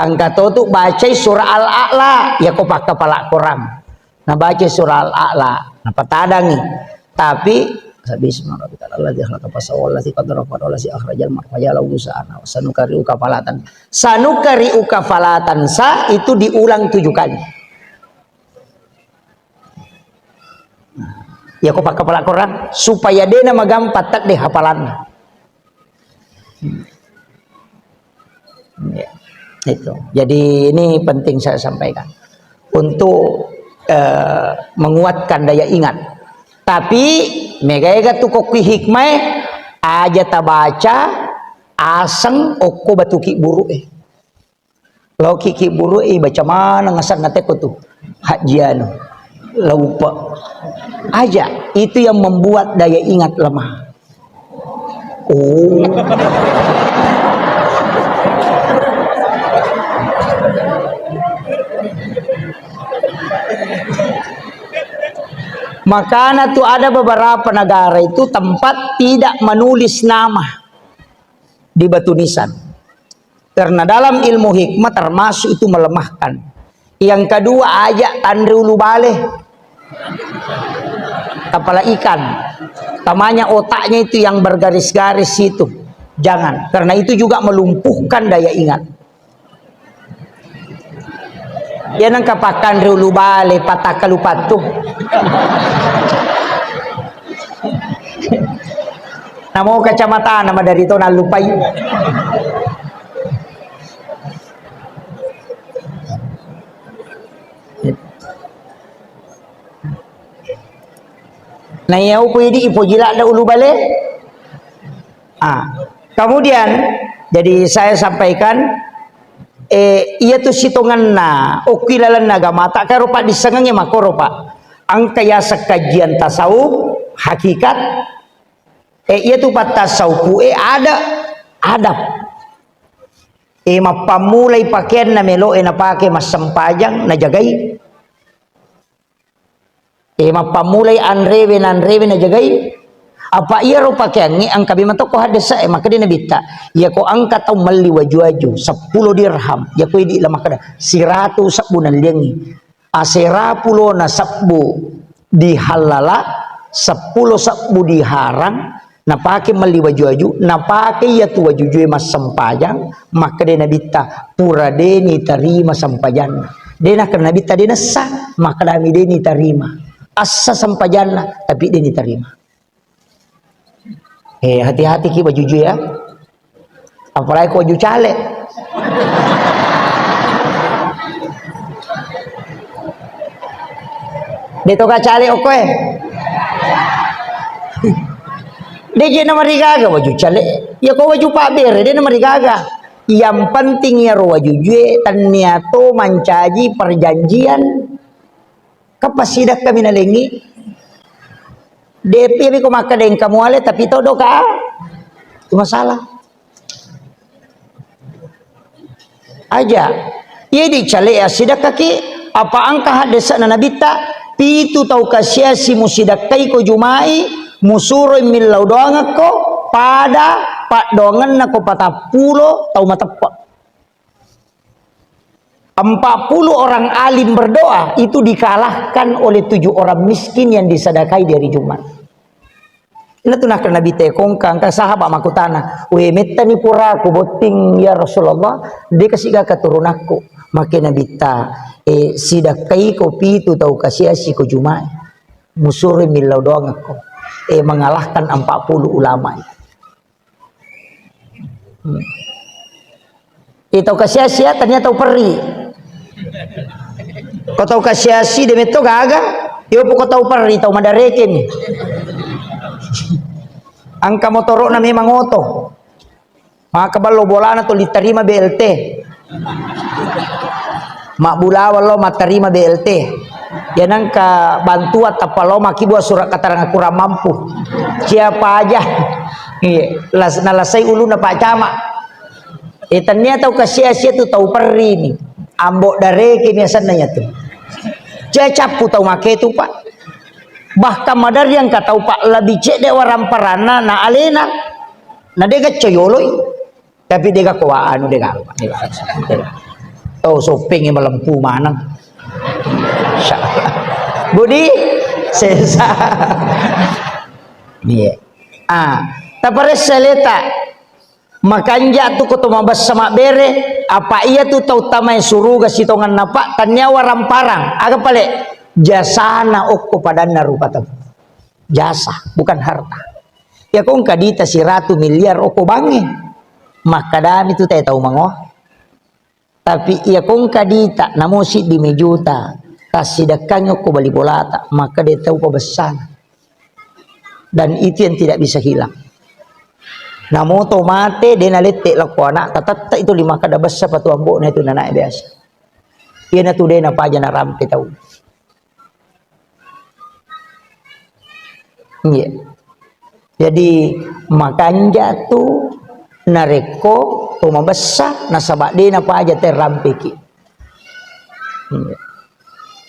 Engka to tu bacai surah Al-A'la, ya ko pakkapala Quran. Nah, baca surah Al-A'la, nah, patadangi. Tapi, sabisma rabbikal a'la, allazi khalaqa fasawwa, allazi qaddara fahada, allazi akhrajal mar'a, faja'alahu ghusa'an, sanukari'uka falatan. Sanukari'uka falatan sa itu diulang tujuh kali. Ya ko pakkapala Quran supaya dena magampa tedde hafalanna. Ya, itu. Jadi ini penting saya sampaikan untuk eh, menguatkan daya ingat. Tapi mega-ega tu kokki hikmah aja tabaca aseng okko batu ki buru eh. Loki ki buru i baca maneng asenna teko tu. Hajji anu. Laupa. Aja, itu yang membuat daya ingat lemah. Oh. Makanya tuh ada beberapa negara itu tempat tidak menulis nama di batu nisan. Karena dalam ilmu hikmah termasuk itu melemahkan. Yang kedua, aja tanre ulu bale. Kepala ikan. Tamanya otaknya itu yang bergaris-garis itu. Jangan. Karena itu juga melumpuhkan daya ingat. Ya nang kapakanre ulu bale, pataka lupattu. Namo kacamata nama dari to nallupai. Nah, iya upu idi ipoji ladda ulu bale. Ah, kemudian, jadi saya sampaikan, eh, iya tu sitonganna, okki lalenna agama, tak karo Pak dissengengnge makoro, Pak. Engka yaseng kajian tasawuf, hakikat, eh, iya tu pattasawufu, eh, ada, adab. Eh, mappammulai pakeanna melo, eh, napake massempajang, najagai. Eh, mappammulai anrewe, nanrewe najagai. Apa iyaro pakeangnge engka memang tokko haddesa, eh, makkeda Nabitta, iyako engka tau melli waju-waju seppulo dirham, iyako idi la makkeda, siratu sebbu nalliangngi. Asera pulona sebbu dihallala, seppulo sebbu diharang, napake melli waju-waju, napake iyatu waju-wajue massempajang, makkeda Nabitta, pura de nitarima sempajanna. De nakkeda Nabitta de nessa, makkedami de nitarima. Essa sempajanna, tapi de nitarima. Eh, hati-hati ki waju-waju ya. Apalagi ko waju caleg. De to ka caleg okko e. De je na marigaga waju caleg. Ya ko waju pabbere de na marigaga. Yang penting iyaro waju-wajue tennia to mancaji perjanjian. Kapasidakkami nalengi. Depi ko makkeda engka muale tapi todo ka. Itu masalah. Aja. Iya di cale assidakkaki, apa engka haddesana Nabitta, pitu tau kasiasi musidakkai ko Jumai, musuroi millau doangekko pada paddoangenna ko patappulo tau mateppe. Empat puluh orang alim berdoa itu dikalahkan oleh tujuh orang miskin yang disadakai di hari Jumat. Ina tu nakkeda Nabitta, kongka engka sahabat makkutana, "We, mettani puraku botting ya Rasulullah, de kasiga keturunakku." Makke Nabitta, "Eh, sidakkai ko pitu tau kasiasi ko Jumai. Musuroi millau doangekko. Eh, mengalahkan empat puluh ulama itu." Hmm. Iya tau kasiasi ya, ternyata tau perri. Ko tau kasiasi de metto gaga, yo poko tau perri, tau madarekeng. Engka motoro'na memang oto. Maka ballo bolana to litarima B L T. Mabbulawang lo mattarima B L T. Ya nengka bantuan tappa lo makkibua surat keterangan kurang mampu. Siapa aja. Iya, las-, nalasai ulunna Pak Camat. Eh, tennia tau kasiasi tu tau perri ni. Ambo dareke ni asenna iya tu. Cia cappu tau make tu, Pak. Bahkan maderri engka tau, Pak, lebih cedde waramparanna na alena. Na de gacco yoloi. Tapi de gako wa anu de gako. Oh, sopeng yang melempu maneng. Budi sesa. Iya. Ah, taparessa leta. Makanja tu ko to mabessa mabbere, apa iya tu tau tamai suruga sitonganna, Pak, tennia waramparang. Aga pale? Jasana okko padanna rupa tau. Jasa, bukan harta. Iya ko engka dita siratu miliar okko bangnge. Makkadami tu tae tau mangoa. Tapi iya ko engka dita, namo siddi mejuta, tassidekkangi okko bali bolata, makkeda tau pabessana. Dan itu yang tidak bisa hilang. Namo to mate, de nalette lakko anak, tatette itu lima kada bessa patu ambokna itu nanae biasa. Iya natu de napaja narampe tau. Iya. Jadi, makanja tu narekko to mabessa, nasaba de napaja terampeki. Iya.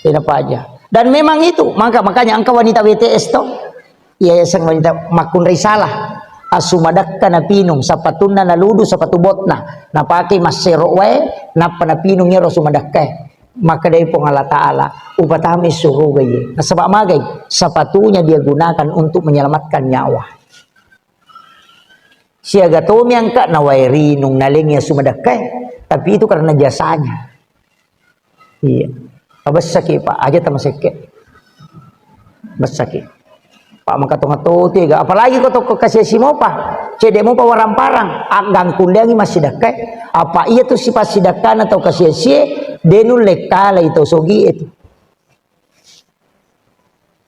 De napaja. Dan memang itu, maka, makanya engka wanita W T S to, iya, yaseng wanita makkunrai salah. Asu madakka napinung, sapatunna naludu, sapatu botna. Napake massero wae, nappa napinung iyaro asu madakkae. Makkedai Puang Allah Ta'ala, "Upatamai suruga iye." Nasaba magai? Sepatunya dia gunakan untuk menyelamatkan nyawa. Siaga tomi angka nawae rinung, nalengi asu madakkae, tapi itu karena jasanya. Iya. Pabessaki, Pak, aja tamasekke. Bessaki. Pak, maka tonga toti ga. Apalagi ko tokko kasiasi mopa. Cedde mopa waramparang. Aggangkulleangi massidakkae. Apa iya tu sipasidakkana tau kasiasie, de nulle kalai tau sogie tu.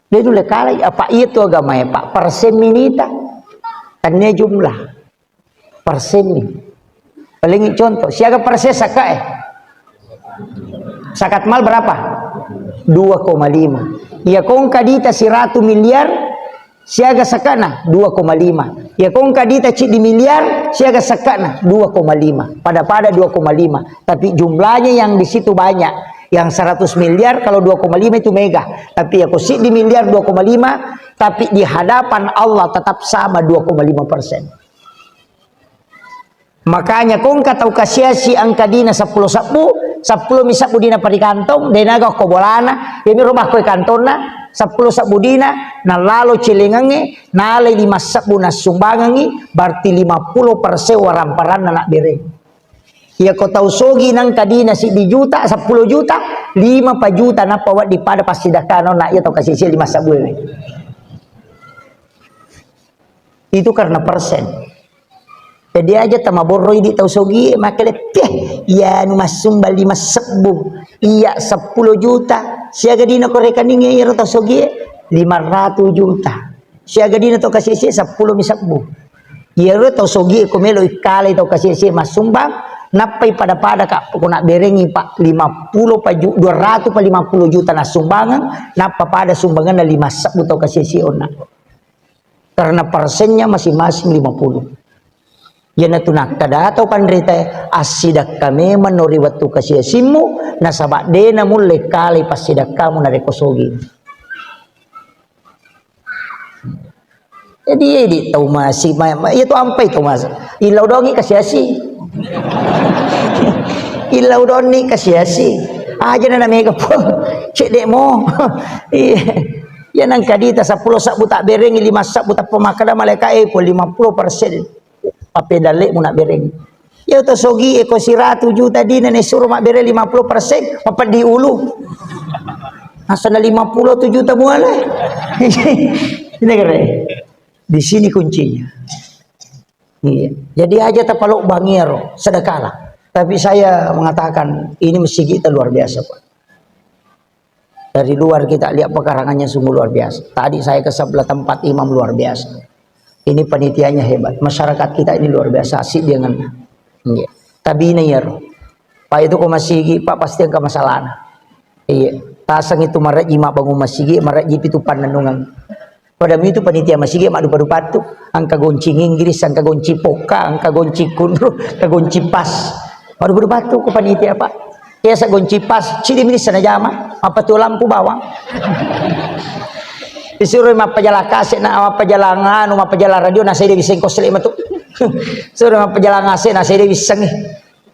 De nulle kalai. Apa iya tu agamae, Pak? Persen minita. Tannia jumlah. Persenni. Paling contoh, siaga persen sakae? Sakat mal berapa? Dua koma lima. Iya kongka dita siratu miliar, siaga sakana? Dua koma lima. Iya kongka dita ciddi miliar, siaga sakana? Dua koma lima. Pada-pada dua koma lima. Tapi jumlahnya yang di situ banyak. Yang seratus miliar kalau dua koma lima itu mega. Tapi ya ko siddi miliar dua koma lima, tapi di hadapan Allah tetap sama dua koma lima persen. Makanya kongka tau kasiasi angka dina seppulo sebbu, seppulo mi sebbu dina parikantong, denaga ko bolana, yami roba ko kantonna, seppulo sebbu dina, nalalo celengange, nalai lima sebbu nassumbangangi, berarti lima puluh persen waramparanna nak bereng. Iya ko tau sogi nangka dina siddi juta, seppulo juta, lima pa juta nappa wedding pada passidakkana, nak iya tau kasiasi lima sebbu ini. Itu karena persen. Jadi aja tamaborroi di tau sogi, makele, "Teh, iya anu massumbang lima sebbu, iya seppulo juta, siaga dina ko rekening iyaro tau sogi, lima ratus juta. Siaga dina tau kasiasi seppulo mi sebbu." Iyaro tau sogi ko melo ikkalai tau kasiasi massumbang, nappai pada-pada ka, pokona berengi, Pak, lima puluh pa ju-, dua ratus pa lima puluh juta nassumbangeng, nappa pada sumbangenna lima sebbu tau kasiasi onna. Karena persennya masing-masing lima puluh. Iyanatu nakkeda tau panritae, assidakka memang no ri wettu kasiasimmu, nasaba de namulle kalai passidakkamu narekko sogi. Jadi, edi tau masi, ma-, ma-, iya tu ampai tau masi. Illau dongi kasiasi. Illau donni kasiasi. Aja na mega po. Cedde mo. Iya. Iya nangka dita seppulo sebbu tak berengi, lima sebbu tappa makkeda malaika, eh, po lima puluh persen. Pappedallemu nak bereng. Iya to sogi e ko siratu juta dina ne suro mabbere lima puluh persen, mapeddi ulu. Asana lima puluh tu juta muale. Ini kere. Di sini kuncinya. Iya. Jadi aja tapalok bangiaro sedekahlah. Tapi saya mengatakan ini masjid kita luar biasa, Pak. Dari luar kita lihat pekarangannya sungguh luar biasa. Tadi saya ke sebelah tempat imam luar biasa. Ini panitianya hebat. Masyarakat kita ini luar biasa. Asik dia ngena. Iya. Tabina iyaro. Pak itu ko masigi, Pak pasti engka masalahna. Iya. Tasang itu maraji ma bangun masigi, maraji pitu pannennungan. Pada mitu panitia masigi maddupa-dupattu, engka goncing Inggris, engka goncing pokka, engka goncing kunru, engka goncing pas. Maddupa-dupattu ko panitia, Pak. Biasa goncing pas, cidi minissa najama, mappatuo lampu bawang. Disuro mappajalang kaset na, mappajalang anu, mappajalang radio, na saya dia bisa engkos lima tu. Suruh mappajalang kaset, na saya dia bisa nih.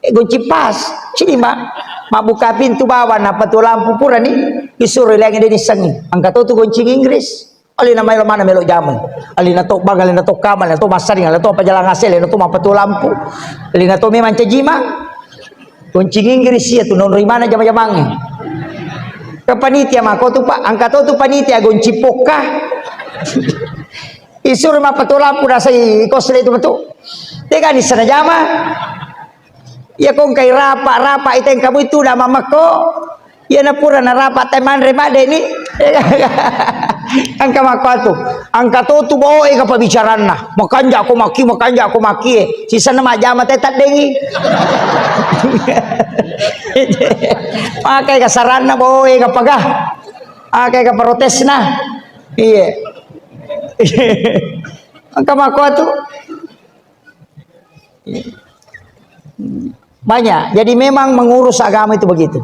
Eh, goncing pas, cidi ma, mabbuka pintu bawang, mappatuo lampu pura nih. Disuro lagi dia nisengi. Engka to tu goncing Inggris. Alena maelo mana melo jamai. Alena to bang, alena to kamar, alena to massaring, alena to pajalang asel, alena to mappatuo lampu. Alena to memang cajima. Goncing Inggris iya tu nonroi mana jama-jamangnge. Ke panitia mako tu, Pak, engka to tu panitia goncing pokka. Isuro mappatuo lampu nasai kosle tu metu. Tega ni sana jama. Iya kongkai rapa, rapa iteng kamu itu nama mako. Iya na pura na rapa te manre madde ni. Engka mako tu. Engka to tu boe ka pabicaranna. Makanja ko maki, makanja ko maki. Sisana majama te taddengi. Makai ka saranna boe ka paga. Makai ka protesna. Iya. Engka makko tu. Banyak. Jadi memang mengurus agama itu begitu.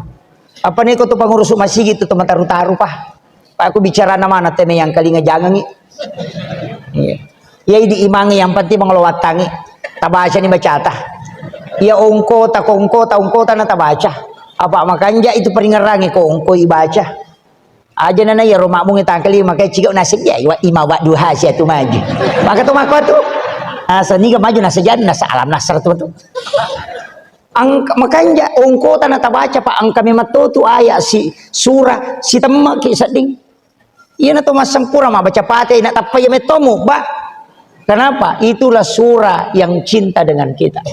Apa nih kau tu pengurus masjid itu teman taru-taru, Pak? Pak, aku bicara nama anak teme yang kalinga jangangi. Iya. Ya, idi imangi yang penting mangolo wattangi. Tabaca ni bacata. Ya, ongko ta kongko ta ongko ta na tabaca. Apa makanja itu peringerangi ko ongko ibaca. Aja nana ya roma mungi tangkali makai ciga nasib ya iwa ima wa duha sia tu maju. Maka tu mako tu. Asa niga maju nasa jadi nasa alam nasar tu tu. Angka makanja ongko ta na tabaca, Pak, angka memang to tu ayat si surah si temma ki sedding. Iya na to massempura ma baca pate na tappa ya metomu, Pak. Kenapa? Itulah surah yang cinta dengan kita.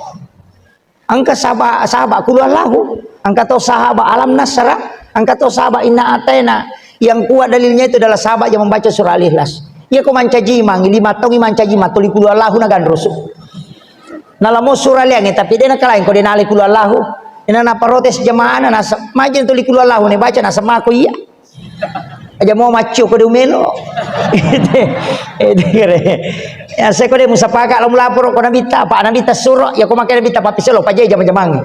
Engka sahaba, sahaba kulu Allahu, engka to sahaba alam nasra, engka to sahaba inna ataina. Yang kuat dalilnya itu adalah sahaba yang membaca surah Al-Ikhlas. Iya ko mancaji mang, lima taung mancaji mang tuli kulu Allahu na ganrusu. Nalamo surah liangi, tapi dia nakalain ko dia nali kulu Allahu. Ina na protes jamaah na nasa, majin tuli kulu Allahu ne baca nasa mako iya. Aja mau maccio ko de umelo. Itu, itu kere. Ya, saya ko de musapaka lo melapor ko Nabitta, apa Nabitta suro, ya ko makai Nabitta papiselo paje jama-jamangi.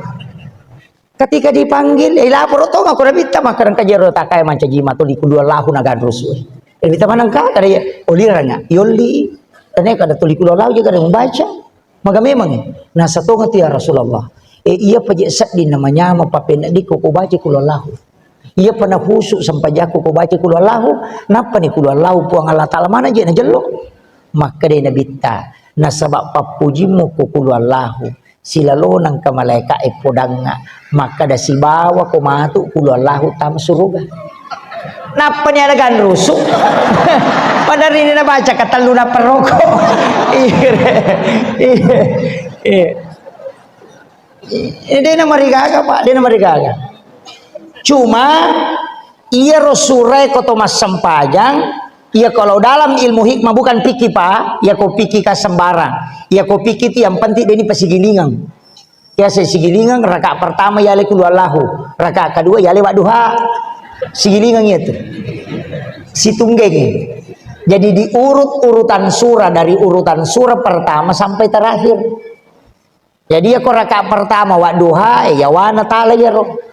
Ketika dipanggil, ya lapor to ko Nabitta, maka rengka jero takai mancaji matu di kulu Allahu na ganrusu. Ya, Nabitta manengka, kada ya, oliranga, yolli. Tane kada tuli kulu Allahu juga ada membaca. Maga memang, eh? Nasa tonga tu ya Rasulullah. Eh, iya paje sedding namanya ma papenediko ko baca kulu Allahu. Iya pa nahusu sampajakku ko baca kulu Allahu, nappa ni kulu Allahu Puang Allah Ta'ala mana je najello? Makkeda Nabitta, nasaba pappujimmu ko kulu Allahu, silalonang ka malaika e podangnga, makkeda sibawa ko matu kulu Allahu tam suruga. Nappa ni ada ganrusu. Padahal ini nabaca katellu na peroko. Iya, iya, iya. Eh, de' namarigaga, Pak, de' namarigaga. Cuma, iyaro surae ko to massempajang, iya kalau dalam ilmu hikmah bukan fikih, Pak, iya ko fikih ka sembarang. Iya ko fikih itu yang penting de' ni pasigilingang. Iya se sigilingang, rakaat pertama yale kulu Allahu, rakaat kedua yale wadduha. Sigilingang itu. Situnggeng. Jadi diurut urutan surah dari urutan surah pertama sampai terakhir. Jadi, iya ko rakaat pertama wadduha, eh, yawana tala iyaro.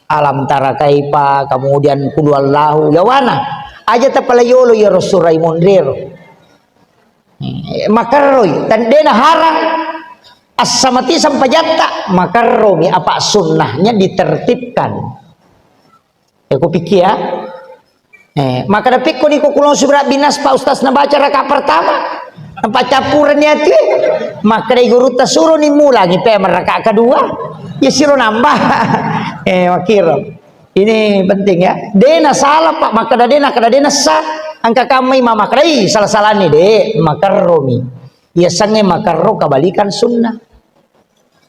Alam tara kaifa, kemudian kulu Allahu, yawana. Aja tapala yolo iyaro surai monrero. Eh, makarroi, tandena harang. Assamati sampajatta, makarromi apa sunnahnya ditertibkan. Eh, ku pikir ya. Eh, maka dapikko ni ko kulo subra binas Pak Ustaz nabaca rakaat pertama. Nampa campuran ni ati. Maka dai gurutta suro ni mulangi pe rakaat kedua. Ya siro nambah. Eh, makiro. Ini penting ya. Dena salah Pak, maka dena, kada dena sah. Angka kamai mama kadai salah-salah ni de, makarromi. Ya sange makarro kebalikan sunnah.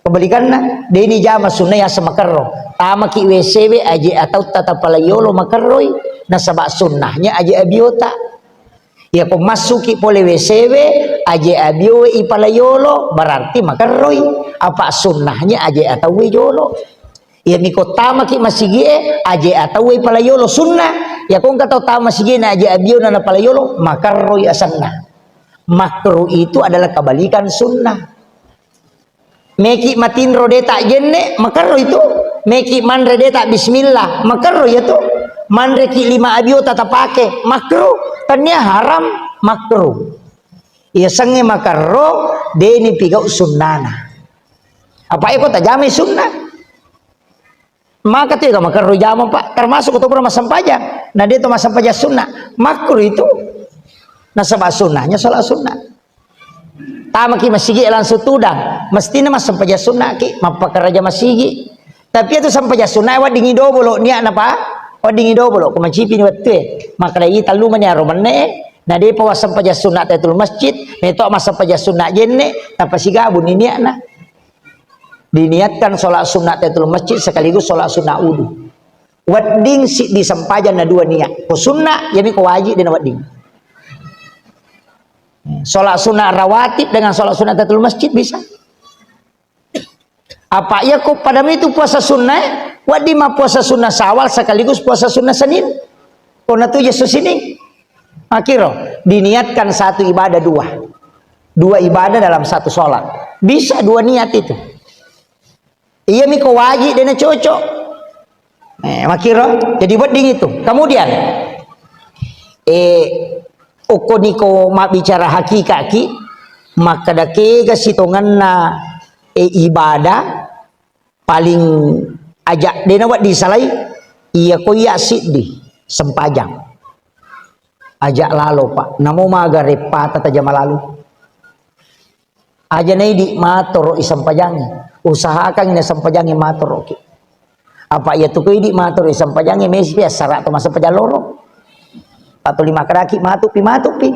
Kebalikanna, deni jama sunnah yaseng makerro. Tamaki W C we aje atau tata palayolo makerroi, nasaba sunnahnya aje abiota. Ya ko massuki pole W C we aje abio we ipalayolo, berarti makerroi. Apa sunnahnya aje atau we jolo. Ya miko tamaki masigi e aje atau we palayolo sunnah. Ya ko engka tau tama masigi na aje abio na palayolo, makerroi asenna. Makruh itu adalah kebalikan sunnah. Meki matinro deta jenne, makerro itu. Meki manre deta bismillah, makerro itu. Manreki lima abio tata pake, makruh. Tania haram, makruh. Iya sange makerro, deni pigau sunnana. Apa eko tajamai sunnah? Maka tu ega makerro jama, Pak. Termasuk tu pura massempajang. Nah, dia tu massempajang sunnah. Makruh itu. Nasaba sunnahnya salat sunnah. Tamaki masigi langsung tudang. Mestinya massempajang sunnah ki, mappakaraja masigi. Tapi itu sempajang sunnah weddingi dobolo niatna, Pak. Weddingi dobolo ko macipi ni wettue. Maka dai tallu mani aro menne. Nah, dia pa wassempajang sunnah tahiyatul masjid, meto massempajang sunnah jenne, tapasigabu ni niatna. Diniatkan sholat sunnah tahiyatul masjid sekaligus sholat sunnah wudu. Wedding siddi sempajang na dua niat. Ko sunnah, yami ko wajib dena wedding. Sholat sunnah rawatib dengan sholat sunnah tahiyatul masjid bisa. Apa iya ko pada itu puasa sunnah, wedding ma puasa sunnah Syawal sekaligus puasa sunnah Senin. Ko natu Yesus ini. Makiro, diniatkan satu ibadah dua. Dua ibadah dalam satu sholat. Bisa dua niat itu. Iya miko wajib dena cocok. Eh, makiro, jadi wedding itu. Kemudian, eh, okko niko mabbicara hakikaki, makkeda kega sitongenna, eh, ibadah, paling aja dena wedding salai, iya ko iya siddi, sempajang. Aja lalo, Pak. Namo maga reppata tajama lalu. Aja naidi matoro i sempajangi. Usahakan ina sempajangi matoro ki. Apa iya tu ko idi matoro i sempajangi, mesti assara to massempajang loro. Atau lima keraki matupi, matupi.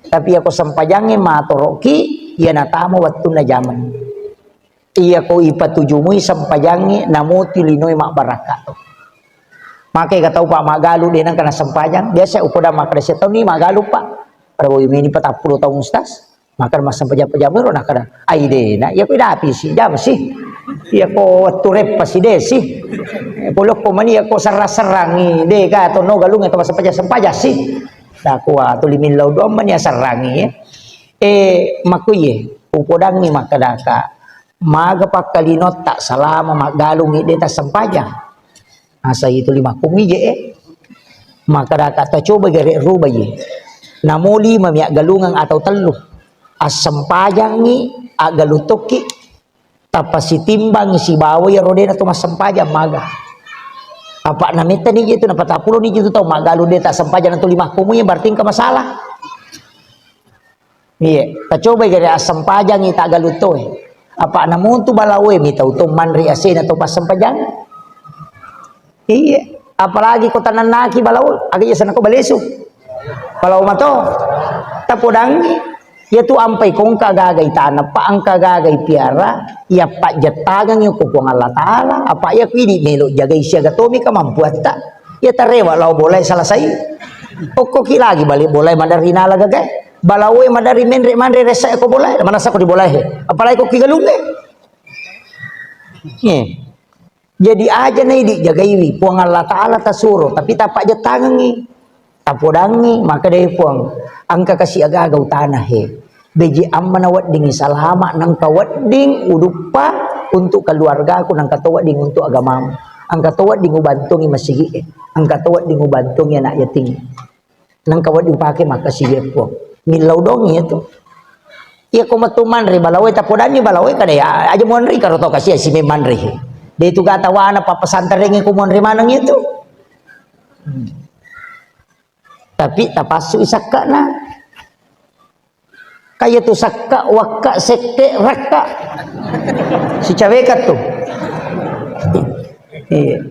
Tapi iya ko sempajangi matoro ki, iya natama wattunna jamang. Iya ko ipatujumui sempajangi, namuti linoi mabbarakka to. Makai ka tau, Pak, maggalu de nengka nasempajang. Biasa upoda makkeda setau ni maggalu, Pak. Pada boy meni patappulo taung, Ustaz. Makkeda massempajang-pajang ro, nakkeda, "Ai de na, iya ko idapi si, jam si. Iya ko wattu reppa si de si. Polokko mani iya ko serrang-serrangi, de ka to no galung to massempajang-sempajang si." Dakua tuli millau doang mani asserrangi, ya. Eh, makkuye, upodangi makkedaka, maga pakkalinotta salama maggalungi de tassempajang. Asa itu lima kumi je, eh. Makkedaka tacoba gare ruba ye. Namo lima mi aggalungang atau tellu. Assempajangi, aggalung tokki, tappa sitimbang sibawa iyaro de na to massempajang maga. Apa na metta ni je tu, na patappulo ni je tu tau maggalung de tassempajang tu lima kumi, berarti engka masalah. Iya, tacobai gare assempajangi taggaluttoe. Apa namontu balaoe mitau to manre asena to passempajang. Iya, apalagi ko tanannaki balao, aga iya sana ko balesu. Balao mato. Tapodangi, iya tu ampai ko engka gagai tanah, pa engka gagai piara, iya pajjettangengi ko Puang Allah Taala, apa iya ku idi melo jagai siaga tomi kemampuatta. Iya tarewa lao bolae selesai. Okkoki lagi balik bolae maderri nala gagae. Balaoe maderri menre manre ressa ko bolae, manasa ko di bolae he. Apalagi ko ki galungnge. Ye. Jadi aja na idi jagaiwi Puang Allah Taala tasuro, tapi tapajjettangengi. Tapodangi, maka dai Puang, engka kasi aga-aga utana he. Beji amma na weddingi salama, nengka wedding uduppa untuk keluargaku, nengka to wedding untuk agamamu. Engka to wedding ubantungi masigi e. Engka to wedding ubantungi anak yatim. Nengka wedding upake makkasiwiye Puang. Millau dongi itu. Iya ko metu manre balaoe, tapodanni balaoe kada ya, aja monri karo to kasi sime manre. De itu gata wana pa pesantren ko monre maneng itu. Hmm. Tapi tapassu isakkana. Kaya tu sakka, wakka, sekke, rakka. Sicaweka tu. Iya.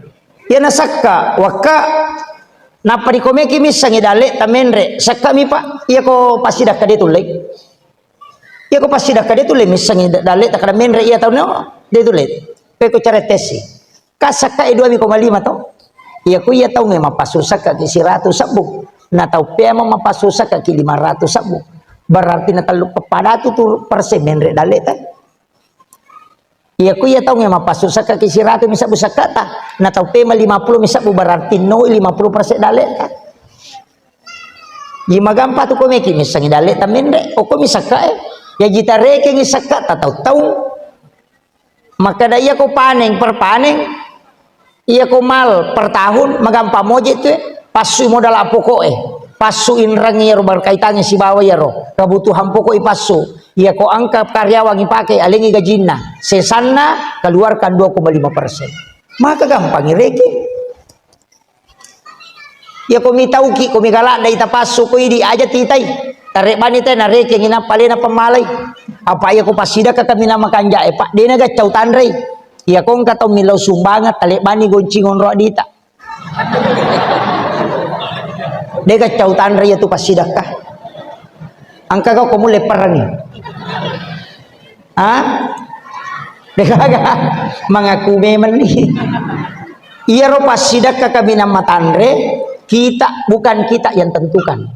Iya na sakka, wakka, nappa dikomeki missengi dalle tamenre. Sakka mi, Pak. Iya ko passidakka de tullei. Iya ko passidakka de tullei missengi da-, dalle takada menre iya tau no. De tullei. Peko cara tesi. Ka sakka e dua koma lima to. Iya ku iya taungnge mappasu sakka ki siratu sebbu. Na tau pema mappasu sakka ki lima ratu sebbu. Berarti na tellu pepadatu tu persen menre dalle ta. Iya ku iya taungnge mappasu sakka ki siratu mi sebbu sakka ta. Na tau pema lima puluh mi sebbu berarti no lima puluh persen dalle ta. Ji magampa tu ko meki missengi dalle ta menre. Oko mi sakka e. Ya jita rekengi sakka ta tau taung. Makkeda iya ko paneng per paneng, iya ko mal per tahun, magampang moje tu, eh. Passui modal pokok e, passu inreng iyaro berkaitannya sibawa iyaro kebutuhan pokok ipassu. Iya ko engka karyawan ipake, alengi gajinna, sesanna keluarkan dua koma lima persen. Maka gampang ireke. Iya ko mitauki, ko migaladda ita passu ko idi aja titai. Tarebbani te narekengi nappa alena pemmalai. Apa iya ko passidakka kaminang makanja e, Pak, dena gaccau tanrei. Iya ko engka tau millau sumbangan, talebbani goncing onro adita. De gaccau tanrei iya tu passidakka. Engka kau ko mulle perangi. Ha? Degaga. Mengaku memang ni. Iyaro passidakka kaminang matanre, kita, bukan kita yang tentukan.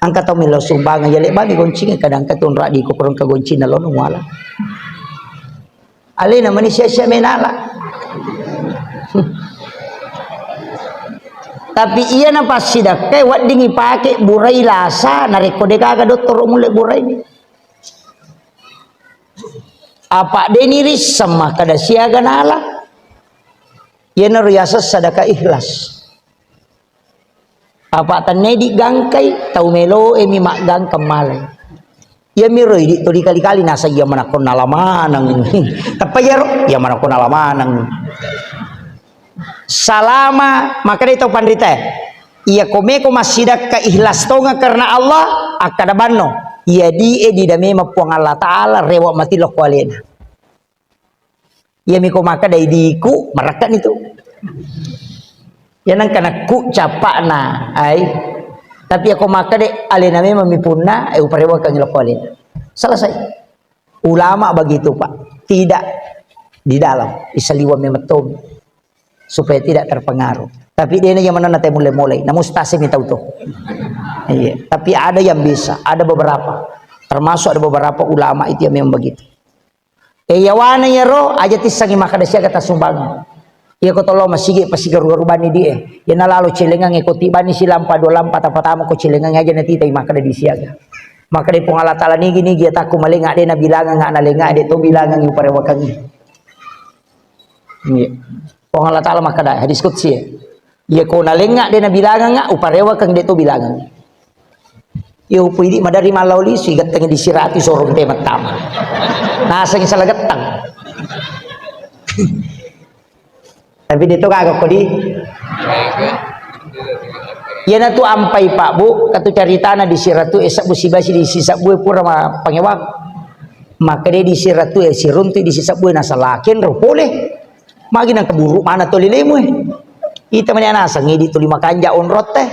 Engka tau millau sumbangan, ya lebbami goncinge, kadang engka tu onro adiko kurang kagoncinna lono muala. Alena mani sia-sia menala. Tapi iya na passidakkai wedding ipake burai lasa, narekko de gaga dottoro mulle burai ni. Apa de ni risseng makkada siaga nala. Iyanaro yaseng sadaka ikhlas. Apa tennedi gangkai, tau meloe mi maggangkang malai. Iyamiro idi tuli kali-kali naseng iya manakko nala maneng. Teppa iyaro, iya manakko nala maneng. Salama, makkeda tau panritae, iya ko meko massidakka ikhlas tonga karena Allah, akkada banno, iya die didamema Puang Allah Ta'ala rewa mati lokko alena. Iyami ko makkeda idiku, marekkani tu. Iya nengka nakku cappa'na, ai. Tapi iya ko makkeda alena memang mi punna, eh, uparewakangngi lokko alena. Selesai. Ulama begitu, Pak. Tidak di dalam. Isaliwang memang tomi. Supaya tidak terpengaruh. Tapi dena yang mana nanti mulai-mulai. Namun stasi mi tau tu. Iya. Tapi ada yang bisa, ada beberapa. Termasuk ada beberapa ulama itu yang memang begitu. Eh, yawana iyaro aja tissengi makkeda siaga tassumbang. Iya ko tollo masigi pasti garu-garu bani die. Iya nalalo celengang ko tibani silampa dua lampa tapatama ko celengang aja natitai makkeda di siaga. Makkeda Puang Allah Ta'ala nigi-nigi atakku malenga de nabilangang ana lenga de to bilangang uparewakangngi. Iya. Puang Allah Ta'ala makkeda hadis qudsi. Iya ko nalenga de nabilangang uparewakang de to bilangang. Iya, upu idi madari mallau lisu, igettengi di siratu sorong te mattama. Naseng salah gettang. Tapi de to gaga kodi. Iyanatu ampai Pak Bu, katu caritana di siratu esabbu sibasi di sisabbu pura ma pangewang. Maka de di siratu e siruntu di sisabbu nasalaken ro pole. Magi nang keburu mana toli lemu e. Ita mani anaseng idi tuli makanja onrot e.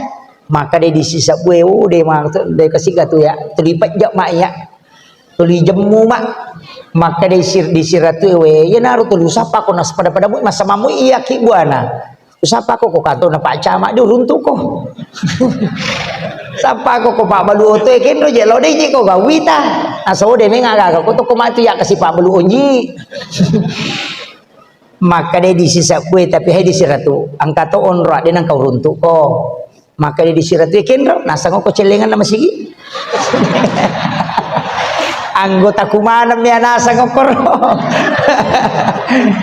Maka de di sisabbu e, oh, de ma de kasiga tu ya. Tuli pejja ma ya. Tuli jemmu ma. Maka de sir di siratu e we. Iya naru tuli usapa ko nas pada-pada mu masa mamu iya ki buana. Usapa ko ko kantor na Pak Camat di uruntu ko. Sapa ko ko Pak Balu oto e kenro je lo de je ko gawita. Aso de mengaga ko to ko matu ya kasi Pak Balu onji. Maka de di sisa kue tapi hai di siratu. Angka to onro de nang kau runtu ko. Maka de di siratu kenro nasang ko celengan nama sigi. Anggota kumaneng mi nasang okoro.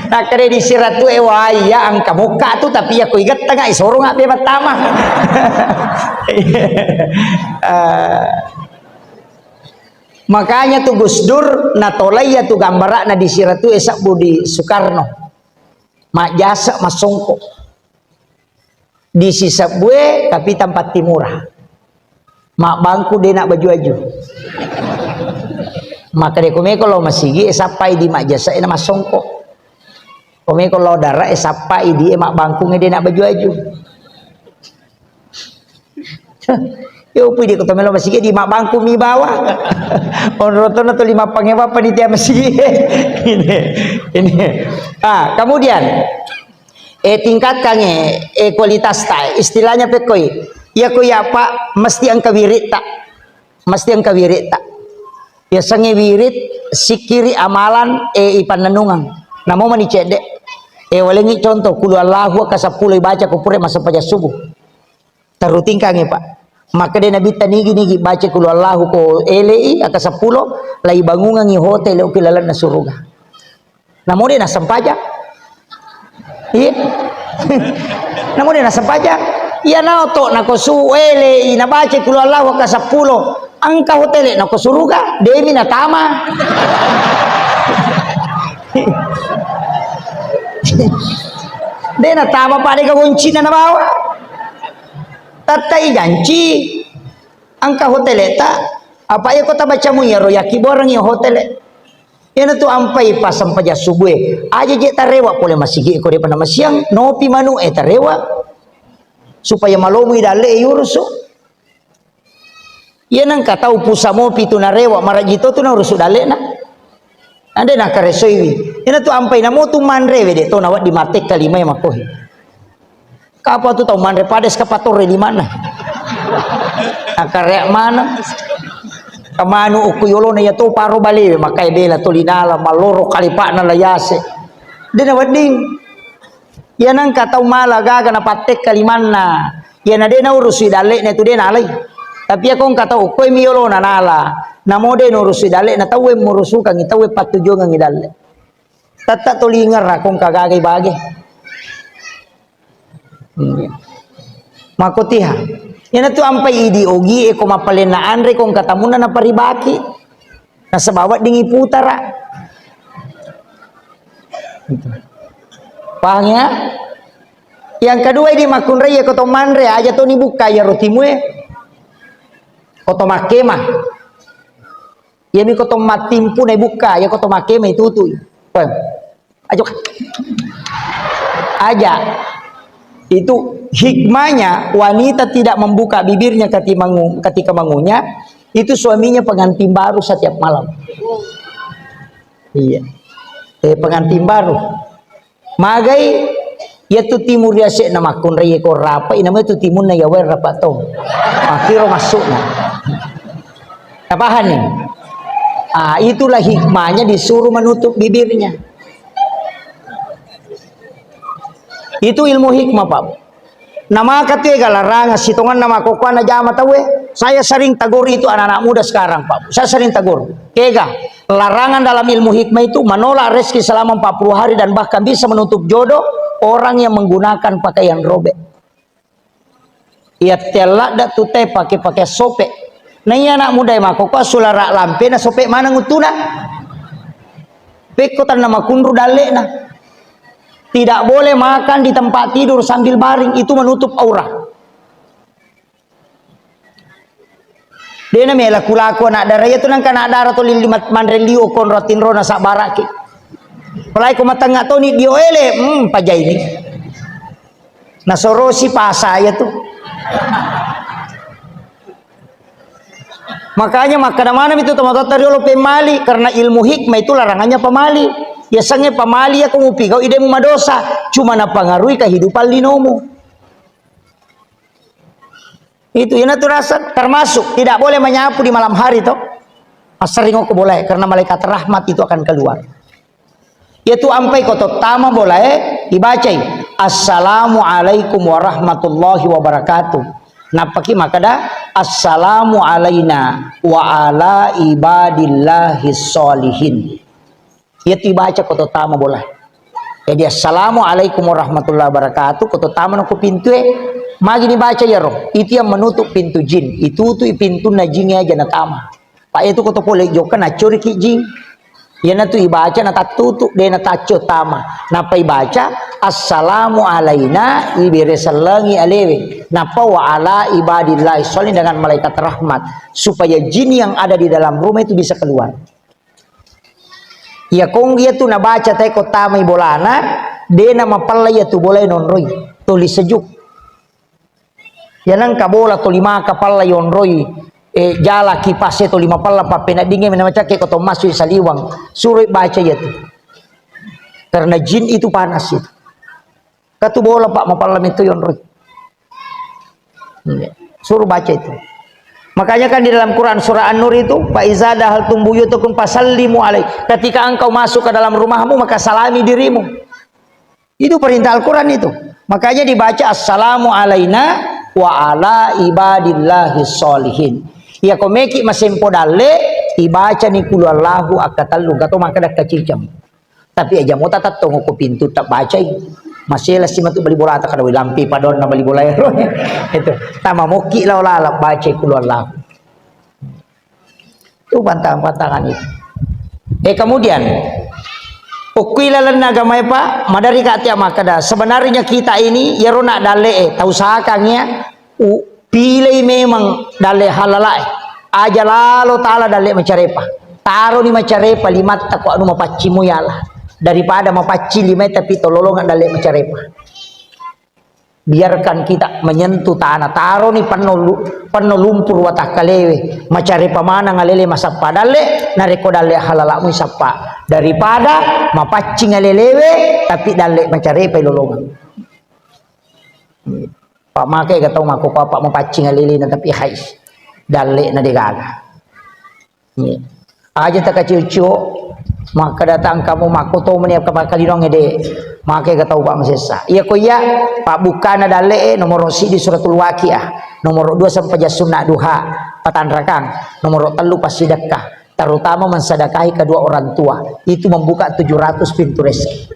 Maka de di siratu e wai ya angka mokka tu tapi ya ko igettanga isorong ape mattama. Eh, Makanya tu Gus Dur natolai ya tu gambarana di siratu e sabbu di Soekarno. Majjasa massongko. Di sisebbue kapitang pattimura. Mabbangku de na baju-aju. Maka de komeko lo masigi e sappai di majjasa e na massongko. Komeko lo dara e sappai di e mabbangkung e de na baju-aju. Yo pui di ko to melo masigi di mabbangku mi bawa. Onrotona to lima pangewa panitia masigi. Ini, ini. Ah, kemudian eh, tingkatkan eh, eh, kualitas ta. Istilahnya pekoi. Iya ko ya Pak mesti engka wirid ta. Mesti engka wirid ta. Biasanya wirid sikiri amalan eh, ipannennungang. Namo mani cedde. Eh, walengi contoh kulu Allahu ka seppulo ibaca ko pura massempajang subuh. Terrutingkangi Pak. Maka de nabitta nigi-nigi baca kulu Allahu ko elei aka seppulo lai bangungangi hotel ki lalenna suruga. Namo de nassempajang. Iya. Namo de nassempajang. Iya nao to nako su elei nabaca kulu Allahu ka seppulo. Engka hotel nako suruga, demi natama. De natama pada ke goncina nabawa. Tattai janci. Engka hotel ta. Apa iya ko tabacamu iya ro yaki boreng iya hotel. Iyanatu ampai pasempajang subuh e. Aja je tarewa pole masigi ko depa namasiang, nopi manu e tarewa. Supaya malomu i dalle e yurusu. Iya nengka tau pusa mopi tu narewa maraji to tu naurusu dallena. Ande nakaresoiwi. Iyanatu ampai namo tu manre we de to nawaddi matekka lima e makohi. Kapa tu tau manre pades ka patore limana. Akare mana? Kamanu uku yolona ya to paro balewe makai bela tolinala maloro kalipana layase. Dena wedding. Iya nengka tau mala gaga napattekka limanna. Iyana de' naurusui dalle'na tu de' nalai. Tapi iya ko engka tau, koe mi yolona nala. Namo de' naurusui dalle'na tauwe, murusukangngi tauwe, pattujuangengngi dalle'. Tette' toli ngerra ko engka gagai bage. Hmm. Makkotiha. Iyana tu ampai idi ogi e ko mappalenna anre ko engka tamunna naparibaki. Nasaba weddingngi putara. Paham ya? Yang kedua, idi makkunrai ko to manre, aja to ni bukka iyaro timue. Ko to makkema. Iyami ko to mattimpu na bukka, iya ko to makkema itutui. Paham? Aja. Aja. Itu hikmahnya wanita tidak membuka bibirnya ketika mengu-, ketika mengunyah, itu suaminya pengantin baru setiap malam. Iya. Eh, pengantin baru. Magai, iya tu timu riase'na makkunrai ko rapai, namanya tu timunna iya wae rapa to. Makkiro masukna. Tapahanni? Ah, itulah hikmahnya disuruh menutup bibirnya. Itu ilmu hikmah, Pak. Namaka tu ega larangan sitonganna makkokkoe najama tauwe. Saya sering tegur itu anak-anak muda sekarang, Pak. Saya sering tegur. Kega, larangan dalam ilmu hikmah itu menolak rezeki selama empat puluh hari dan bahkan bisa menutup jodoh orang yang menggunakan pakaian robek. Iya, tella dak tu te pake-pake sope. Na iya anak muda e makkokkoe sulara lampe na sope maneng uttuna. Pekko tanna makunru dalle'na. Tidak boleh makan di tempat tidur sambil baring, itu menutup aurat. Dena melaku-laku anak dara iya tu nangka anak dara to lilli mat-, manre liu konro tinro na sabbaraki. Apalagi ko matengnga toni dio ele, hmm, pajaini. Nasorosi pasa iya tu. Makanya makkeda maneng itu tomatoatta riolo pemali, karena ilmu hikmah itu larangannya pemali. Yasengnge pemali iya ko mupigau ide mu madosa, cuma napengaruhi kehidupan linomu. Itu, ina tu rasa termasuk tidak boleh menyapu di malam hari toh. Asering ko boleh karena malaikat rahmat itu akan keluar. Iya tu ampai ko tottama bolae, ibacai, "Assalamualaikum warahmatullahi wabarakatuh." Nappaki makkeda, "Assalamu alaina wa ala ibadillahi sholihin." Iya tu ibaca ko tottama bolae. Jadi, "Assalamualaikum warahmatullahi wabarakatuh," ko tottama no ko pintue, magi ni baca iyaro? Itu yang menutup pintu jin. Itu tu pintunna jin aja natama. Pak, itu ko to pole jokka naccoriki jing. Iyana tu ibaca na tattutu, de na tacco tama. Napa ibaca, "Assalamu alaina," ibere sellengi alewe. Napa, "Wa ala ibadillahi sholihin," dengan malaikat rahmat. Supaya jin yang ada di dalam rumah itu bisa keluar. Iya kong iya tu nabaca te ko tamai bolana, de na mapella iya tu bola nonroi. Tuli sejuk. Iya nengka bola tuli maka palla yonroi, eh, jala kipas e tuli mapalla pappeneddingnge mena macakke ko to massu saliwang. Suroi baca iya tu. Karena jin itu panas itu. Katu bola, Pak, mapalla metto yonroi. Iya. Suruh baca itu. Makanya kan di dalam Quran surah An-Nur itu, "Fa iza dahaltum buyutakum fasallimu alai." Ketika engkau masuk ke dalam rumahmu, maka salami dirimu. Itu perintah Al-Quran itu. Makanya dibaca, "Assalamu alaina wa ala ibadillahi sholihin." Iya, ko meki masempo dalle, ibaca ni kulu Allahu akka tellu, gato maka dakka cicam. Tapi aja mo tatattongo ko pintu tabbacai. Masela si matu bali bola ta kada lampi padonna bali bola ero. Itu. Tama mokki lao lalap bacai kulu Allahu. Itu pantang-pantangan itu. Eh, kemudian, okui lalenna agama e, Pak, madari ka tia makkeda, sebenarnya kita ini, iyaro na dalle e, tau sakang ya, u-, pilih memang dalle halala e. Aja lalo tala dalle macarepa. Taroni macarepa limatta ko anu mapaccing mu yala. Daripada mapaccing lima tapi tololongan dalle macarepa. Biarkan kita menyentuh tanah, taroni penno lu-, penno lumpur watakkalewe, macarepa maneng alele masappa dalle, narekko dalle halalamu isappa. Daripada mapaccing alelewe, tapi dalle macarepa ilolongang. Pak make ga tau mako papa mapaccing alelena, tapi hais. Dalle na degaga. Iya. Aja takaciu-ciu, makkeda tangkamu makko to meni apa kalinong ede. Make ga tau pa masessa. Iya ko iya, pabbukkana dalle'e, nomoro sidi suratul Waqiah, nomoro dua sempajang sunna duha, patanrakang, nomoro tellu passidekka, terutama mensedekahi kedua orang tua, itu membuka tujuh ratus pintu rezeki.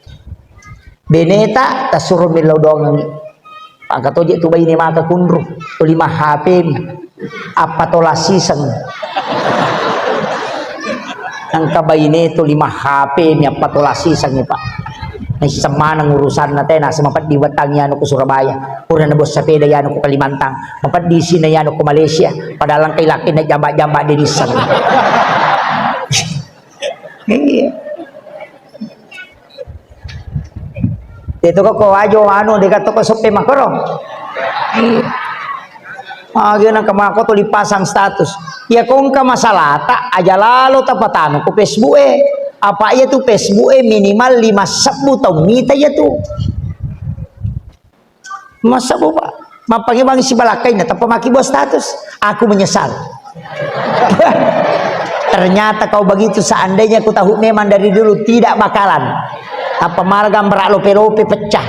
Beneta tasuro millau doangengngi. Engka toje tu baine maka kunru, tuli ma H P mi. Appatola siseng. Engka baine tuli ma H P mi, appatola siseng, Pak. Naisseng maneng urusanna te, naseng mapeddi wettangngi anu ku Surabaya. Pura nabos sepeda yanu ku Kalimantan. Mapeddi sina yanu ku Malaysia. Padahal engka ilakkena jamba-jamba de nisseng. Iya. Itu kok ko ajo anu, de' gato ko soppe makoro. Iya. Magi nang kemako tuli pasang status. Iya ko engka masalata, aja lalo tapatama ko Facebook e. Apa iya tu Facebook e minimal lima sebbu tau mita iya tu. Masa boba? Mappangi-pangi sibalakkainna, tappa maki buat status. Aku menyesal. Ternyata kau begitu, seandainya ku tahu memang dari dulu, tidak bakalan. Tappa mala gambara lope-lope pecah.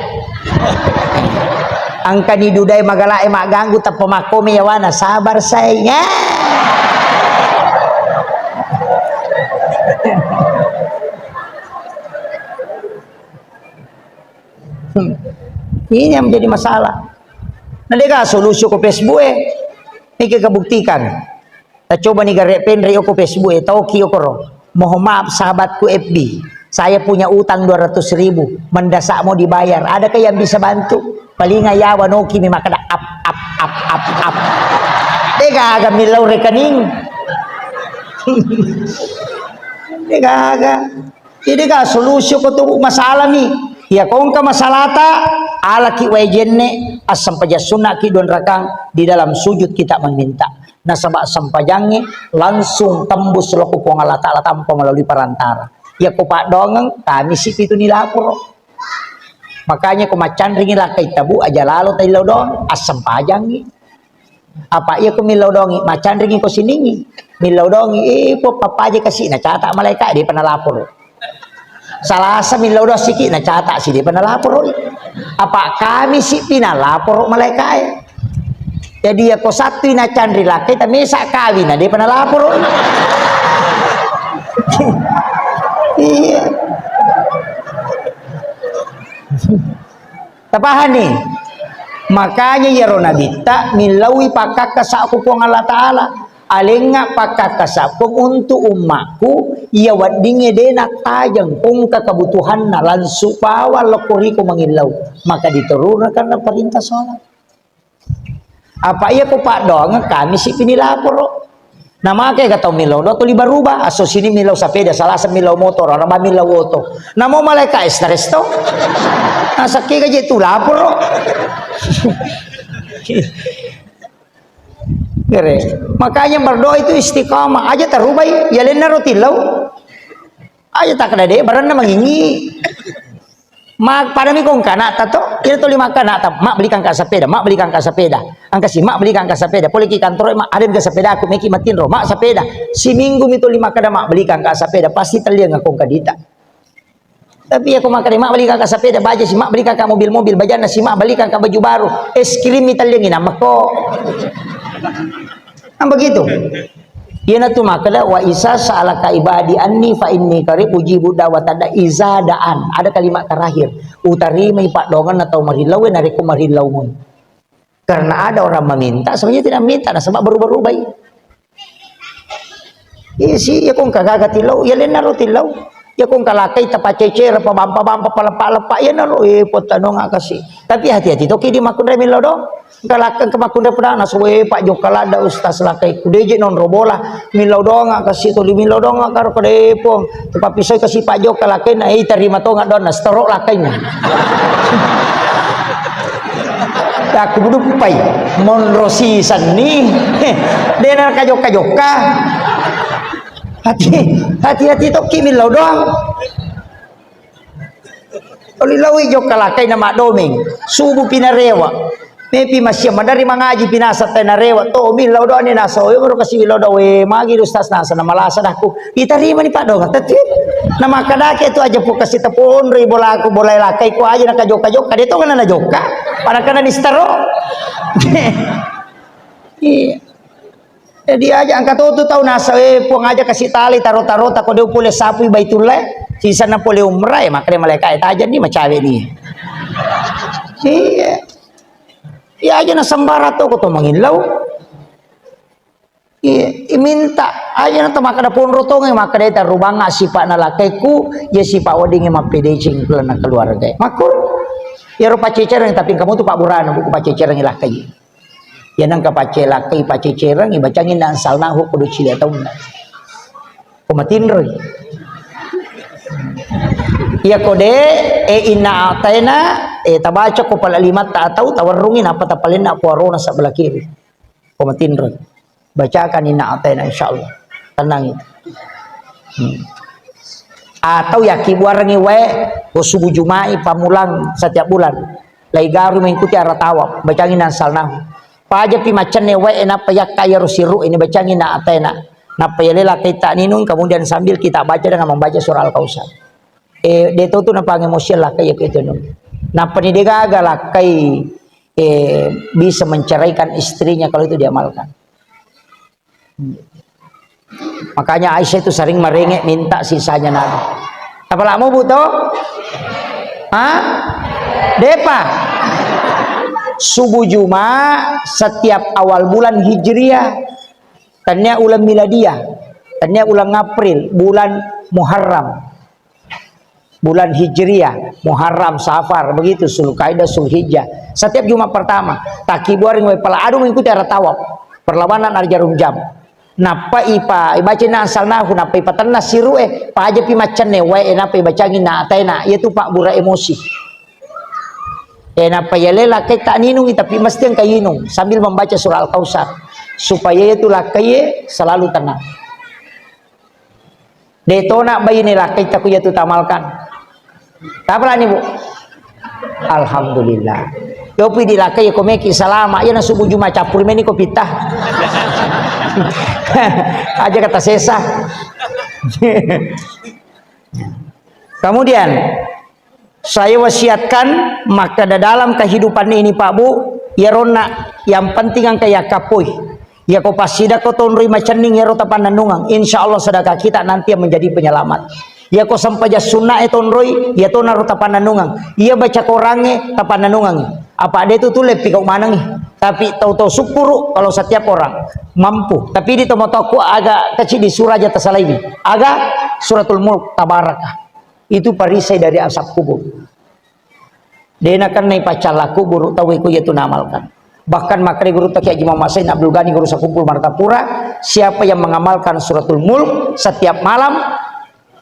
Engkani dudai magalae magganggu, tappa makkome yawana, sabar sayang. Hmm. Ini yang menjadi masalah. Nah, dega solusi ko Facebook e. Niki kebuktikan. Tacoba ni gare penre ko Facebook e, tauki okoro. Mohon maaf sahabatku F B. Saya punya utang dua ratus ribu. Mendesak mau dibayar. Adakah yang bisa bantu? Paling ayawa noki mi makada ap ap ap ap ap. Dega aga millau rekening. Dega aga. Jadi ga solusi ko tu masalah mi. Iya ko engka masalata, alaki wae jenne, assempajang sunnaki dua rakang, di dalam sujud kita meminta. Nasaba sempajangnge langsung tembus loko Puang Allah Taala tanpa melalui perantara. Iya ko paddoangeng, kami si pitu ni laporo. Makanya ko maccanringi lakkai tabu aja lalo taillau doang, assempajangngi. Apa iya ko millau dongi, macanringi ko siningi. Millau dongi, eh, po pappaje kasi, nacata malaika, depa nalaporo. Salasa millau doang siki, nacata si, depa nalaporo. Apa kami si pi nalaporo malaika e. Jadi iya ko Sabtu nacanri lakkai, tamesa kawin, na depa nalaporo. Iya. Tapahani? Makanya iyaro nabitta millaui pakkakkasa ko Puang Allah Taala. Alengnga pakkakkasa Puang untuk ummakku, iya weddingnge de nattajeng, ko engka kebutuhanna, langsung bawang lokko riko mangillau. Maka diturunakanna perintah sholat. Apa iya ko paddoangeng kami si pini laporo. Namake ga tau millau doang tuli baruba, asso sini millau sapeda, salasa millau motor, araba millau oto. Namo malaika stres to. Nasakke gaje tu laporo. Gere. Makanya berdoa itu istiqamah. Aja tarubai, ya lenna ro tillau. Aja takkeda de, barenna mangingi. Ma, padami ko engka anakta to, iyana tuli makkeda anakta, "Mak, belikan ka sepeda, Mak, belikan ka sepeda." Engka si, "Mak, belikan ka sepeda." Poleki kantoro, "Mak, ada ka sepeda aku, meki matinro, Mak, sepeda." Siminggu mi tuli makkeda, "Mak, belikan ka sepeda." Pasti telliang ko engka dita. Tapi iya ko makkeda, "Mak, belikan ka sepeda," baja si, "Mak, belikan ka mobil-mobil," bajanna si, "Mak, belikan ka baju baru." Es krim mi telliangi namako. Kan begitu. Iyanatu makkeda, "Wa iza sa'alaka ibadi anni fa inni qarib ujibu da'watad da'i iza da'an." Ada kalimat terakhir, "Utarimai paddoangenna tau marillau e narekko marillau mui." Karena ada orang meminta, sebenarnya tidak minta, nasaba berubah-ubah i. Iya si, iya ko engka gaga tillau, iya lenna ro tillau. Iya ko engka lakkai tapacecere, pabampa-bampa, paleppa-leppa, iyanaro, eh, pottanonga kasi. Tapi hati-hati toki di makkunrai millau do. Engka lakka engka makkunrai pedana, soe Pak Jokka ladda Ustaz lakkai. Kudeje nonro bola, millau doang kasi tuli millau doang karo kedepo. Tapappisoi kasi Pak Jokka lakkaina, eh, tarima tonga donna, setorok lakkaina. Aku buduppai, monro sisenni, dena kajokka-jokka. Hati, hati-hati tokki millau doang. Tuli laui jokka lakkaina maddomeng, subuh pinarewa. Mepi massiang maderri mangaji pinaseng tai narewa to, millau doang ni naso, we moro kasi millau doang, we magi ustaz nasa na malasa dakku. Itarimani paddoang, teti. Na makkadake tu aja pukasi teponroi bolaku, bolai lakkai ku aja nakajoka-joka, de to kana najokka. Pada kana distaro. Iya. Jadi aja angka to tu tau nasa, eh, Puang aja kasi tali taro-taro tako de pole sapui Baitullah. Sisana pole umrah, eh, makanya malaikat tajani macawe ni. Iya. Iya aja na sembara to ko to mangillau. Iya, iminta aja na to makkada ponro tonge, makkada tarubanga sipa'na lakkaiku, ya sipa weddingnge mappedeceng lalenna keluarga. Makku, iyaro paccecereng, tapi kamu tu pabburana buku paccecereng lakkai. Ya nengka pacce lakkai, paccecereng, ibacangi na ansalnahu kudu cilia taunna. Ko matinroi. Iya ko de, e inna ataina, e tabaca ko pala limatta atau tawarrungi napa tapalenna ko arona sebelah kiri. Ko matinro. Bacakan inna ataina insyaallah. Tenang itu. Hmm. Atau yakkibuarengngi wae ko subuh Juma'i pamulang setiap bulan. Lai garu mengikuti arah tawaf. Bacangi na ansalnahu. Pajapi maccenne wae nappa yakka iyaro siru ini bacangi na ataina. Nappa yale lakkai ta ninung, kemudian sambil kita baca dengan membaca surah Al-Kausar. Eh, de to tu napangemosi lakkai ya itu. Nappa ni de gaga lakkai, eh, bisa menceraikan istrinya kalau itu diamalkan. Makanya Aisyah itu sering merengek minta sisanya Nabi. Apalagi mau buto? Hah? Depa. Subuh Jumat setiap awal bulan Hijriah. Tania ulang miladiah. Tania ulang April, bulan Muharram. Bulan Hijriah, Muharram, Safar, begitu, Zulkaidah, Zulhijjah. Setiap Jumat pertama, takkibuaring wae pala adu mengikuti arah tawaf. Perlawanan arah jarum jam. Nappa ipa, ibaca na ansalnahu, nappa ipatenna siru e, pajapi maccenne wae, nappa ibacangi na ataina, iyatu pabbura emosi. E, nappa yale lakkai ta ninungi, tapi mesti engka inung sambil membaca surah Al-Kausar. Supaya iyatu lakkai selalu tenang. De tona baine lakkai taku iyatu tamalkan. Tapalani, Bu? Alhamdulillah. Yopi di lakkai ko meki salama. Iya na subuh Jumat cappuri meni ko pita. Aja kata sesa. Kemudian, saya wasiatkan, makkada dalam kehidupan ini, Pak Bu, iyaronna yang penting engka yakkappoi. Iyako passidakko tonroi macenning iyaro tapannennungeng, insya Allah sedekah kita nanti yang menjadi penyelamat. Iyako sempajang sunna e tonroi, iyatonaro tapannennungeng. Iya baca Korangnge tapannennungengi. Apa de tu tulle pikau manengi. Tapi tau-tau syukuru kalau setiap orang mampu. Tapi di tomatoakku agak kecil di surah aja tasalaiwi. Aga suratul Mulk tabarakah. Itu perisai dari azab kubur. De nakennai paccalla kuburu tauwe ko iyatu naamalkan. Bahkan makkeda gurutta Kiai Haji Muhammad Said Abdul Ghani Guru Sakumpul Martapura, siapa yang mengamalkan suratul Mulk setiap malam,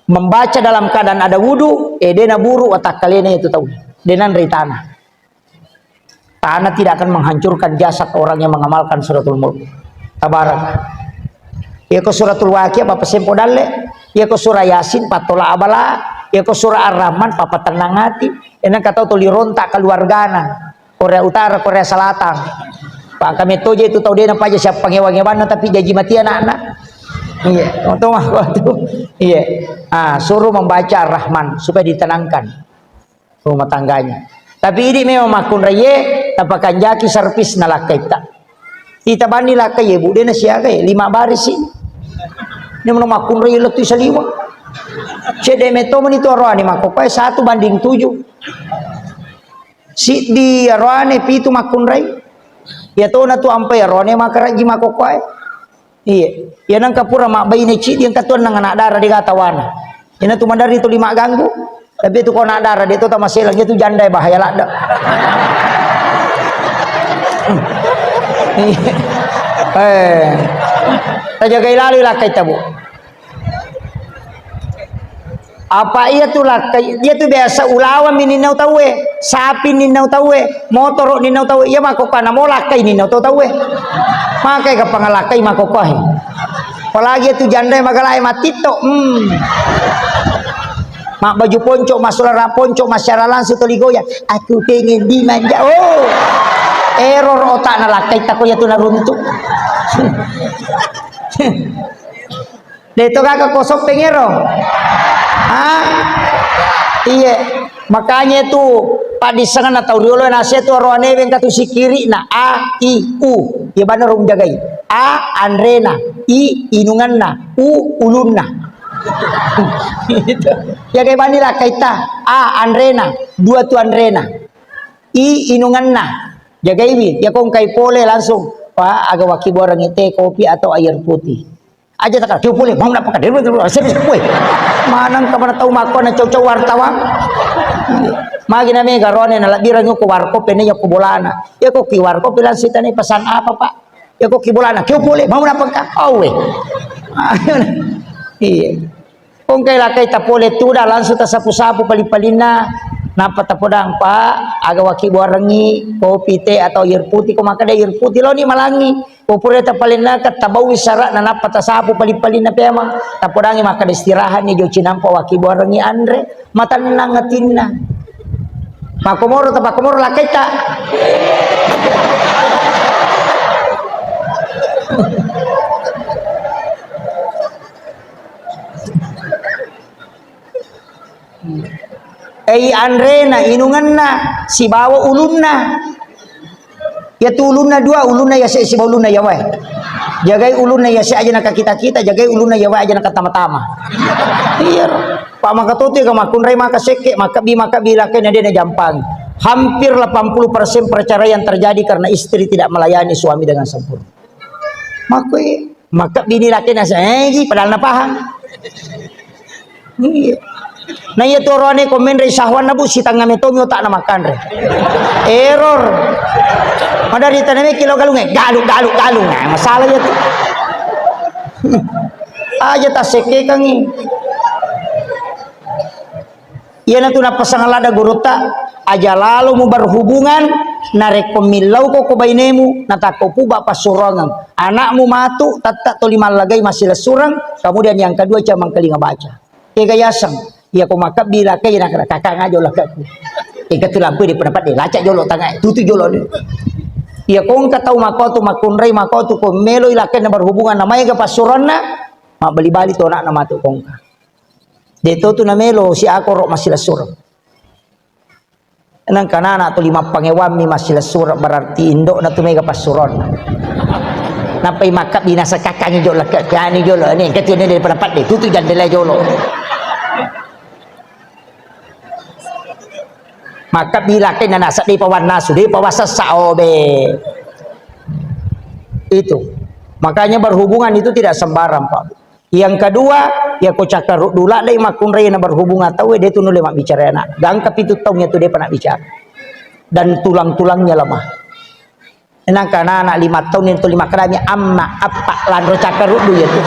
membaca dalam keadaan ada wudu, eh, de naburu watakkalena itu tau. De nanrei tanah. Tanah tidak akan menghancurkan jasad orang yang mengamalkan suratul Mulk. Tabarak. Iyako suratul Waqiah, Bapak Sempo Dalle. Iyako surah Yasin, pattola abala. Iyako surah Ar-Rahman, papatennang hati. Enang katau tuli rontak keluargana. Korea Utara, Korea Selatan. Pak, kami toje itu tau dena paja siapa ngewa-ngewanna, tapi jaji mati anak-anak. Iya, untung aku tuh. Iya. Ah, suruh membaca Ar-Rahman supaya ditenangkan rumah tangganya. Tapi idi memang makkunraiye, tapakanjaki servis na lakkaitta. Ita bani lakkai ye, Bu, dena siaga ye, lima baris ini. Ini mau makkunrai lettu saliwa. Cedde metto meni tu aroane makkokoe satu banding tujuh. Siddi aroane pitu makkunrai. Ya tona tu ampai aroane makarajji makkokoe. Iya. Iya nangka pura mabbaine cidi engka tu nang anak dara de gatawana. Ina tu mandari tu lima ganggu. Tapi tu ko anak dara de tu tamaselang itu janda bahaya ladde. Iya. Eh. Tajagai lalu lakkai tabu. Apa iya tu lakkai, iya tu biasa ulawang mi ninnau tauwe, sapi ninnau tauwe, motoro ninnau tauwe, iya makkokkoe namo lakkai ninnau to tauwe. Makai kapang lakkai makkokkoe. Apalagi iya tu janda magalae matitto. Hmm. Mak baju ponco, masalah ponco, masyarakat langsung toli goyang. Aku pengen dimanja. Oh. Error otak na lakkai tako iya tu naruntuk. De to gaga ko soppeng ero. Ah, iya. Makanya itu paddissengenna tau riolo nase tu oroane wengka tu sikiri na a i u. Iya bener jagai. A anrena, i inunganna, u ulunna. Itu. Ya kayak bani lah kaita. A anrena, dua tu anrena. I inunganna. Jagaiwi, ya kongkai pole langsung. Pak, aga wakibuarangi teh, kopi atau air putih. Aja takar, kio pole, mau napa kader, serius, woi. Manang kamana tau mako na cau-cau wartawan. Magi na mega rone na labbirang ko warkop, pene ya ko bolana. Ya ko ki warkop bilang sitane pesan apa, Pak? Ya ko ki bolana, kio pole, mau napa ka? Oh, weh. Iya. Kongkai lakai tapole tuda langsung tasapu-sapu pali-palinna. Napa tapodang, Pak? Aga wakibuarangi kopi, teh atau air putih? Ko makkeda air putih, loni malangi. Ko pura tapalennaka, tabaui sara'na, nappa tasapu pali-palinna pemang. Tapodangi makkeda istirahat ni jo cinampa wakibuarangi anre, matennang atinna. Makkomoro tapakkomoro lakkaita. Ei anrena, inungenna, sibawa ulunna. Iyatu ulunna dua, ulunna yase sibawa ulunna yawae. Jagai ulunna yase aja nakakita-kita, jagai ulunna yawae aja nakatama-tama. Iya. Pak maka totu ya makkunrai maka sekke, maka bi, maka bi lakai na de na jampang. Hampir delapan puluh persen perceraian terjadi karena istri tidak melayani suami dengan sempurna. Makoi, maka bini laki nasa, eh, ji, padahal na paham. Iya. Nah, iya tu oroane ko menre syahwanna, Bu, sitanga metomi otakna makkanre. Error. Madari taname kilo galunge, galu, galu, galu. Nah, masalah iya tu. Aja tasekkekangi. Iyanatu nappasang ladda gurutta, aja lalo mu berhubungan, narekko millau ko, ko bainemu, natakko puba passuroangeng. Anakmu matu, tatta toli mallagai massilessureng, kemudian yang kedua cuma mangkalinga baca. Kega yaseng, iya ko makkebbi lakai, na kakang aja lakkaku. Ega tu lampu di pendapat de, lacak jolo tangai, tutu jolo de. Iya ko engka tau makotu, makkunrai makotu, ko meloi lakai na berhubungan, na maega passuroanna, mabbali-bali tu anakna matu ko engka. De to tu namelo si akoro massilessureng. Nangka nana tu lima pangewammi massilessureng, berarti indokna tu mega passuroanna. Nappai makkabbi nasakakkangi jolo, kani jolo, ni, kecil ni daripada padde, tutu jandela jolo. Makkabbi lakai na nasa de pawannasu, de pawasessa, obe. Itu. Makanya berhubungan itu tidak sembarang, Pak. Yang kedua, ya ko cakkaruddu ladde makkunrai na berhubungan tau, de tu nulle mabbicara anak. Gangka pitu taung ya tu de pernah bicara. Dan tulang-tulangnya lemah. Nangka anak lima tahun itu lima kerami amma apa lanro cakkaruddu ya tu.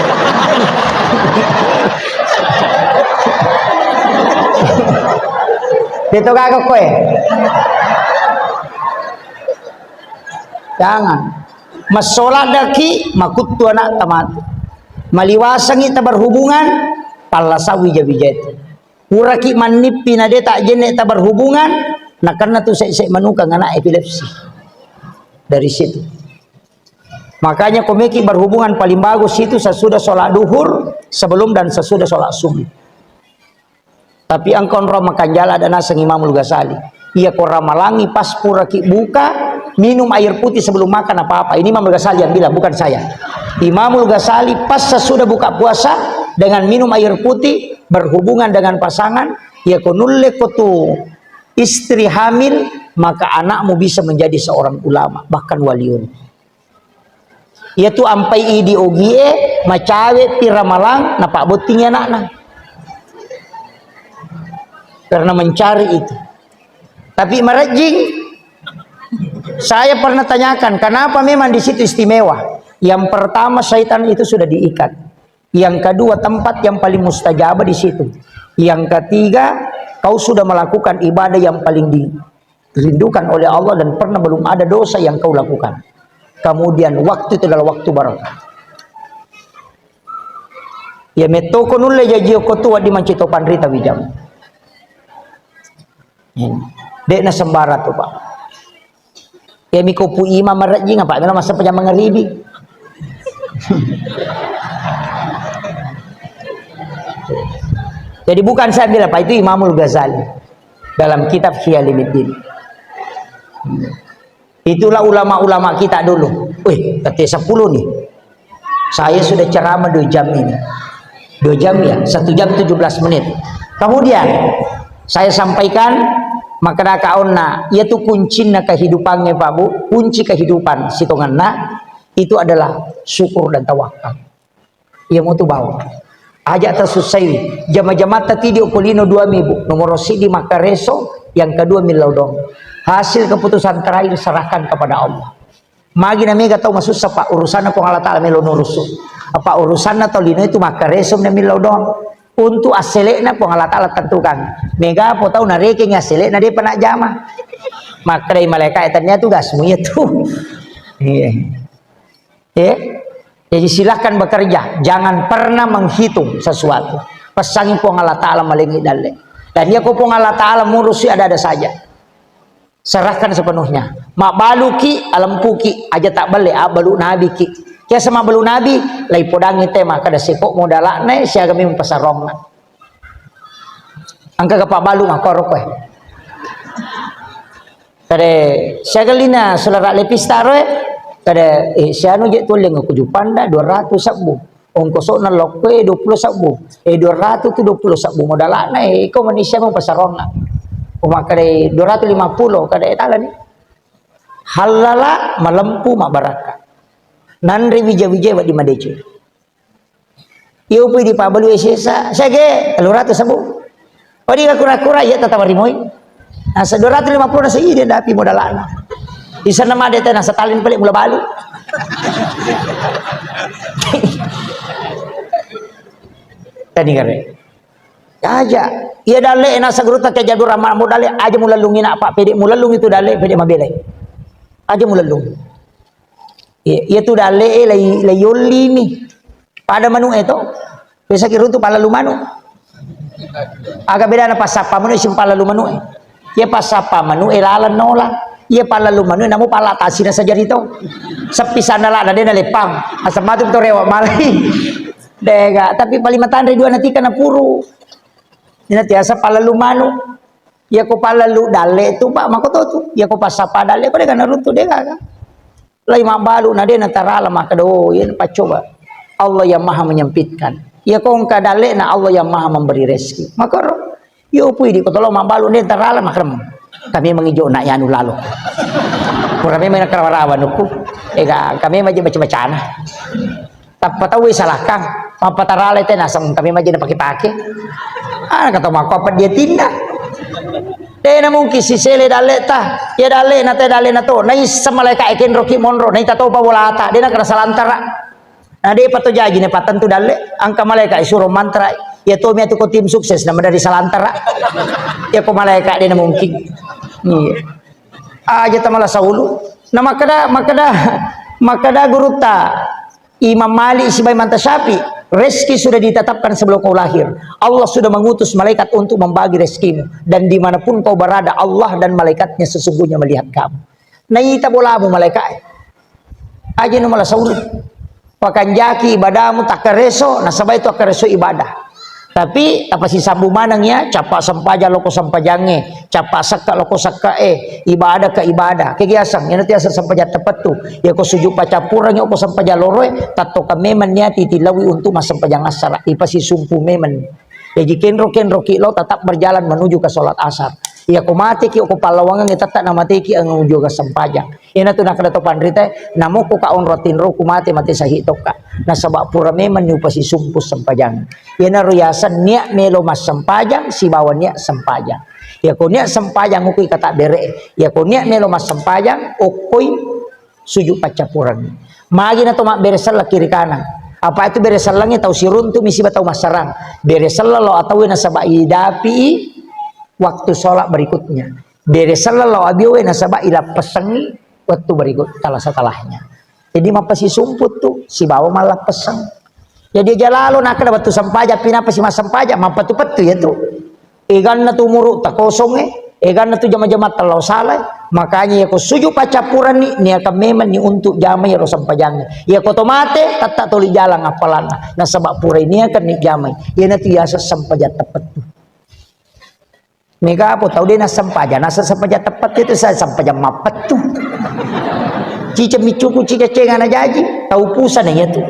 Itu kagak koe. Jangan. Massola daki makuttu anak tamatu. Maliwasangi taberhubungan, palla sawi jawi-jati. Puraki mannippi na de tak jenne taberhubungan, nakenna tu sek-sek manukang anak epilepsi. Dari situ. Makanya komeki berhubungan paling bagus itu sesudah sholat duhur, sebelum dan sesudah sholat subuh. Tapi engka onrong makanjala ada naseng Imamul Ghazali. Iya ko ramalangi pas puraki buka, minum air putih sebelum makan apa-apa. Ini Imamul Ghazali yang bilang, bukan saya. Imamul Ghazali pas sesudah buka puasa dengan minum air putih, berhubungan dengan pasangan, iya ko nulle ko tu istri hamil, maka anakmu bisa menjadi seorang ulama, bahkan waliun. Iyatu ampai idi ogie, macawe pi ramalang, napabbottingi anakna. Karena mencari itu. Tapi marejjing, saya pernah tanyakan, kenapa memang di situ istimewa? Yang pertama, syaitan itu sudah diikat. Yang kedua, tempat yang paling mustajab di situ. Yang ketiga, kau sudah melakukan ibadah yang paling dirindukan oleh Allah dan pernah belum ada dosa yang kau lakukan. Kemudian waktu itu adalah waktu barokah. Ya metto ko nulle jaji ko tu wadi manci to panrita wijang. Ini. Dek na sembara tu, Pak. Ya miko pu imam marejjing apa melo masa pejam mangaribi. Jadi bukan saya bilang, Pak, itu Imamul Ghazali dalam kitab Ihya Ulumuddin. Itulah ulama-ulama kita dulu. Wih, kata sepuluh nih. Saya sudah ceramah dua jam ini. Dua jam ya, satu jam tujuh belas menit. Kemudian, saya sampaikan, makkeda kaonna, iya tu kuncinna kehidupannya, Pak Bu, kunci kehidupan sitongenna itu adalah syukur dan tawakal. Iya mau tu bau. Aja tasussai. Jama-jamatta tidi okolino dua mibu. Nomor sidi makkareso, yang kedua millau dong. Hasil keputusan terakhir serahkan kepada Allah. Magi na mega tau masussa, Pak, urusanna Puang Allah Taala melo nurusu. Apa urusanna tau lino itu makkareso na millau dong. Untuk asselekna Puang Allah Taala tentukan. Mega po tau narekeng asselekna de pernah jama. Makkedai malaikat, "Tania tugasmu ya tu." Iya. Ya. Jadi silahkan bekerja, jangan pernah menghitung sesuatu. Pesangi Puang Allah Taala malengi dalle. Dan iya ko Puang Allah Taala murusi ada-ada saja. Serahkan sepenuhnya. Mabbaluki, alempuki, aja tak belle, abbalu nabiki. Kiasa mabbalu nabi, lai podangi tema kada seko modalakna siaga memang pasarongna. Engka ga pabbalu makkoro koe. Kada siaga lina sulara lepis taroe. Kada, eh, sianu je tulleng ko jupanda dua ratus sabbu. Ongkosokna lokkoe dua puluh sabbu. Eh, dua ratus tu dua puluh sabbu modalakna, eh, iko manusia mau pasarongna. Umakkada dua ratus lima puluh, kada talani. Hallala malempu mabarakka. Nanre wija-wija wedding madeceng. Iya upui dipabbalu sesa, sege, tellu ratus sabbu. Oh, di kura-kura, iya tatawa rimoi. Nasa dua ratus lima puluh nasa iya dapi modalana. Di sana made teh nasa talin pelik mula balu. Tadi kare. Aja. Iya dalle nasa guru tak jadu ramah modale aja mulallungi nak pak pede mulallungi tu dalle pede mabele. Aja mulallungi. Iya, iya tu dalle, eh, lai, lai yolli ni. Pada manu, eh, to. Biasa ki runtu palalu manu. Aga bedana pasappa manu, eh, sing palalu manu, eh. Iya pasappa manu, eh, lalan nola. Iya palalu manu, eh, namu pala tasina sajari to. Sepi sandala na dena lepang. Asam matu to rewa malai. Dega, tapi paling matanre dua natika na puru. Ina tiasa palalu manu. Iya ko palalu dalle tu, Pak, mako to tu. Iya ko pasappa dalle, ko dega na runtu dega, kan? Lai mabbalu na de natarala makkeda, oh, iya paccoba. Allah yang maha menyempitkan. Iya ko engka dalle na Allah yang maha memberi rezeki. Makoro, yo pui di kotolo mabbalu de tarala makrem. Kami mengijo nak yanu lalo. Pura memang nakarawa-rawa nuku. Ega kami maje baca-bacana. Tappa tau salakang. Mappatarala te naseng kami maje napake-pake. Ah, kata mako apa dia tindak. Dena mungkin sisele dalle ta. Ya dalle na te dalle na to. Naissa malaika e kenroki monro. Naita topa bolata. Dena kena salantara. Na depa to jaji ne patentu dalle. Angka malaika e suro mantra. Ya to mi atu ko tim sukses nama dari salantara. Ya ko malaika dena mungkin. Iya. Aja tamala saulu. Na makkeda, makkeda, makkeda gurutta. Imam Malik sibawa Imam Syafi'i, rezeki sudah ditetapkan sebelum kau lahir. Allah sudah mengutus malaikat untuk membagi rezekimu. Dan dimanapun kau berada, Allah dan malaikatnya sesungguhnya melihat kamu. Naita bolamu malaikat. Aja nu mala saulu. Pakanjaki ibadamu takkareso, nasaba itu akkareso ibadah. Tapi tapasisambu maneng ya, capa sempajang loko sempajangnge, capa sekka loko sekka e, ibadah ke ibadah. Kegiasang, ina tiasa sempajang tepettu. Ya ko sujud pacappureng, ya ko sempajang loroe, tattoka memang niati tilawi untuk massempajang assara. Ipasisumpu memang. Jaji kenro-kenro ki lo tetap berjalan menuju ke sholat asar. Ya ko mate ki ko pallawangan tetap na mate ki menuju ke sempajang. Ina tu nakkeda to panrita, namo ko ka onro tinro ku mate, mate sahih tokka. Nasaba pura memang ni upasisumpu sempajang. Iyanaro yaseng niat melo massempajang sibawa niat sempajang. Iya ko niat sempajang uku ikata bere. Iya ko niat melo massempajang okkoi sujud paccappureng. Magi na to mabbere selleng kiri kanan. Apa itu bere sellengnge tau siruntu mi siba tau massarang. Bere selleng lo atau nasaba idapi waktu sholat berikutnya. Bere selleng lo abiowe nasaba ilappessengngi waktu berikut, setelah-setelahnya. Jadi mappasisumpu tu sibawa mallappesseng. Jadi jalalo nakkeda wettu sempajang, pinapasi massempajang, mappettu-pettu ya tu. Eganna tu umuru takosongnge, Eganna tu jama-jama tellau salai, makanya yako suju paccappuranni, niakan memang ni untuk jama yaro sempajang. Yako to mate, tetta toli jalang appalanna. Nasaba purai niakan ni jamai. Iyanatu yaseng sempajang teppettu. Mega apa tau de nassempajang, nasa sempajang teppettu itu saya sempajang mappettu. Ciceng micuku, ciceng cengana jaji, tau pusana iyatu.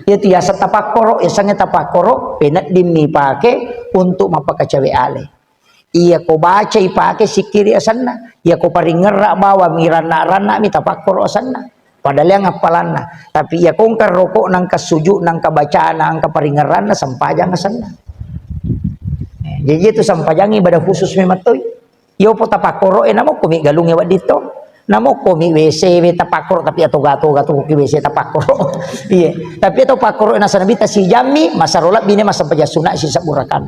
Iyatu yaseng tapakkoro, yasengnge tapakkoro, peneddimmi pake untuk mappakacawe ale. Iya ko baca ipake sikkiri asenna, iya ko paringerra bawang iranna-ranna mi tapakkoro asenna. Padaleang appalanna. Tapi iya ko engka rokok nangka suju nangka bacana angka paringerranna sempajang asenna. Jadi itu sempajang ibadah khusus memang toi. Iyo po tapakkoro e namo ko mi galunge wedding to. Namo ko mi W C we tapakkoro tapi atoga-toga tu ki W C tapakkoro. Iya. Tapi atau pakkoro nasana bita sijammi masaro lebbi ne masempajang sunna sisebbu rakaat.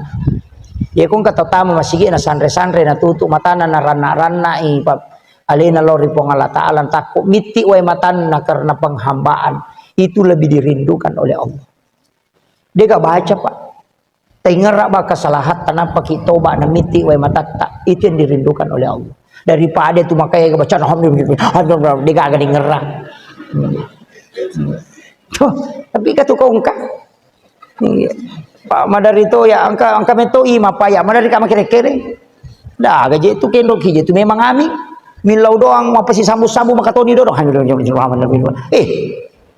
Iya ko engka tau tama masigi na sanre-sanre na tutu matana na ranna-ranna i pa alena lao ri Puang Allah Taala takko mitti wae matanna karena penghambaan itu lebih dirindukan oleh Allah. Dega baca, Pak. Taingerra ba kesalahan tanpa ki toba na mitti wae matatta itu yang dirindukan oleh Allah. Daripada tu makanya baca alhamdulillah, alhamdulillah, dega aga dingerra. Tuh, tapi katu kau engka. Iya. Pak Madarito ya angka angka meto ima Pak ya Madarika makere-kere. Dah gaje tu kendok kije tu memang ami. Millau doang apa si sambu-sambu makatoni doang. Eh,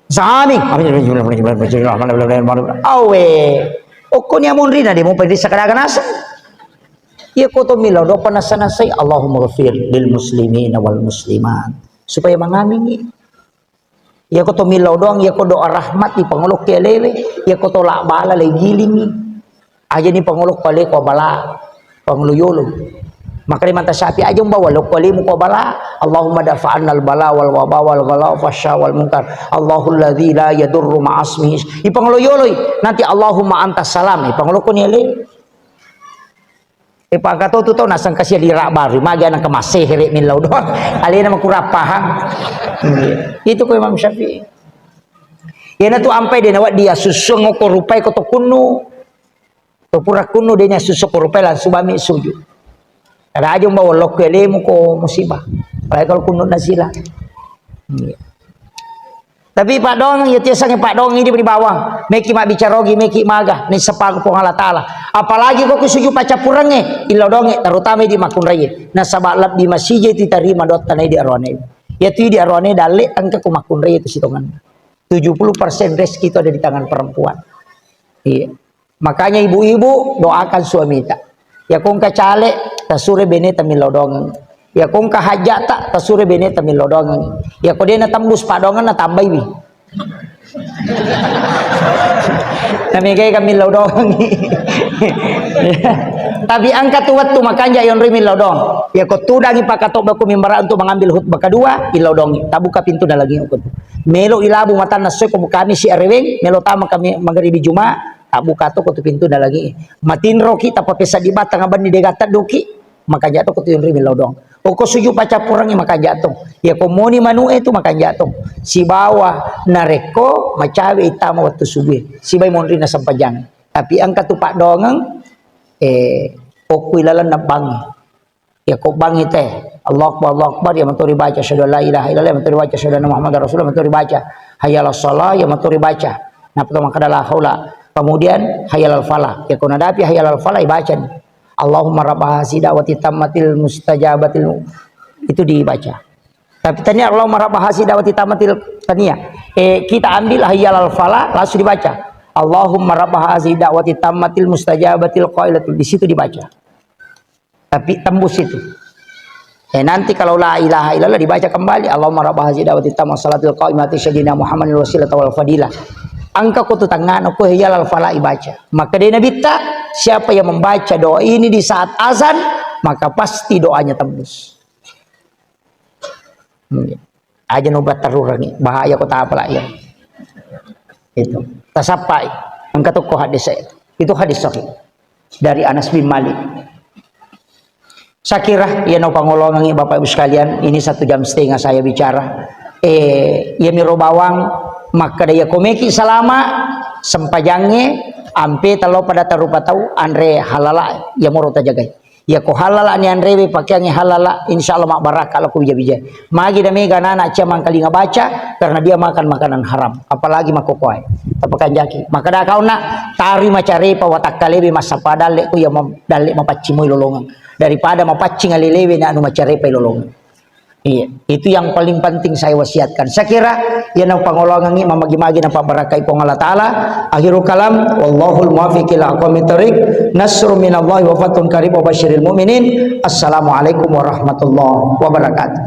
sami. Awe. Okkoni amonrina de mo perisa kadaga naseng. Iya ko to millau doang panasa-nasai Allahumma ghafir lil muslimina wal muslimat. Supaya mangamingi. Iya ko to millau doang, iya ko doa rahmat di pangolokki alewe, iya ko to la bala le gilingi. Aja ni pangolokko ale ko bala, pangolo yolo. Maka di mata sapi aja umbawa lokko alemu ko bala. Allahumma dafa'annal bala wal waba wal ghala wa fasya wal munkar. Allahul ladzi la yadurru ma'asmihi. I pangolo yoloi. Nanti Allahumma antas salam. I pangolokko ni ale. E, pakato tu tau nasang kasia lira baru, magi anak kemaseh rek millau doang. Alena makurang paham. Itu ko Imam Syafi'i. Iyana tu ampai de nawa dia susu ngoko rupai ko to kunnu. To pura kunnu de nya susu ko rupai langsung bami suju. Ada aja umba walokku alemu ko musibah. Apalagi kalau kunnu nasila. Iya. Tapi paddoangeng, iya tiasangnge paddoangeng idi di bawang. Meki mabbicara ogi, meki maga, naissapang Puang Allah Taala. Apalagi ko kusuju paccappurengnge, illodongnge, terutama di makkunraie. Nasaba lebbi masija itu tarima dotta na idi aroane. Iya tu idi aroane dalle engka ko makkunraie itu sitongenna. Tujuh puluh persen rezeki itu ada di tangan perempuan. Iya. Makanya ibu-ibu doakan suamita. Iya ko engka cale, tasure beneta millau doangeng. Iya ko engka hajjata, tasure beneta millau doangeng. Iya ko dena tembus paddoangenna tambaiwi. Namegai ka millau doangeng. Tapi engka tu wettu makanja yonroi millau doang. Iya ko tudangi pakatobba ko mimbarang untuk mengambil khutbah kedua, illau doangi. Tabuka pintu na lagi uko tu. Melo ilabu matanna soi ko bukami si areweng, melo tama kami magaribi Juma, tabbuka to ko tu pintu na lagi. Matinroki tappa pesaddi batang abanni dega tedduki, makanja to ko tu yonri millau doang. Oko suju paccappurengngi makanja to. Iya ko moni manu'e tu makanja to. Sibawa narekko macawe ittama wettu subue. Sibai monri na sempajang. Tapi engka tu paddoangeng, eh, okku ilalenna bangngi. Iya ko bangngi te. Allahu Akbar, Allahu Akbar, iya mato ribaca asyhadu an la ilaha illallah, iya mato ribaca asyhadu anna Muhammadar Rasulullah, iya mato ribaca. Hayya 'alas shalah, iya mato ribaca. Nappa to makkeda la haula. Kemudian hayya 'alal falah. Iya ko nadapi hayya 'alal falah, ibaca ni. Allahumma rabba hazihi da'wati tammatil mustajabatil mu-, itu dibaca. Tapi tania Allahumma rabba hazihi da'wati tammatil tania. Eh, kita ambil hayya 'alal falah, langsung dibaca. Allahumma rabba hazihi da'wati tammatil mustajabatil qailatul, di situ dibaca. Tapi tembus itu. Eh, nanti kalau la ilaha illallah dibaca kembali, Allahumma rabba hazihi da'wati tammah salatil qaimati sayyidina Muhammadin wasilata wal fadilah. Engka ko tu tangngana ko hayya 'alal falah ibaca. Maka dari Nabitta, siapa yang membaca doa ini di saat azan, maka pasti doanya tembus. Hmm. Aja no batterurangi, bahaya ko tapala iya. Itu. Tasappai. Engka tokko hadis saya. Itu hadis sahih. Dari Anas bin Malik. Saya kira, ya no pangolongangi Bapak Ibu sekalian, ini satu jam setengah saya bicara. Eh, ya miro bawang, maka daya komeki salama, sempajange, ampe talo pada tarupa tau, anre halala, ya moro tajagai. Iya ko halala ni anrewe, pakeangnge halala, insya Allah mabbarakka lao ko bija-bija. Magi da mega nana cia mangkalinga baca karena dia makan makanan haram, apalagi makkokoe. Tapakanjaki. Maka da kauna tari macarepa watakkalewe massappa dalle ko iya ma-, dalle mapaccing moi lolongeng daripada mapaccing alelewe na anu macarepa lolongeng. Iya, itu yang paling penting saya wasiatkan. Saya kira, iya na pangoloangengngi mamagi-magi na pabarakai Puang Allah Ta'ala. Akhirul kalam, wallahul muwaffiq ila aqwamit thariq. Nasrun minallahi wa fathun qarib wa basyiril mu'minin. Assalamualaikum warahmatullahi wabarakatuh.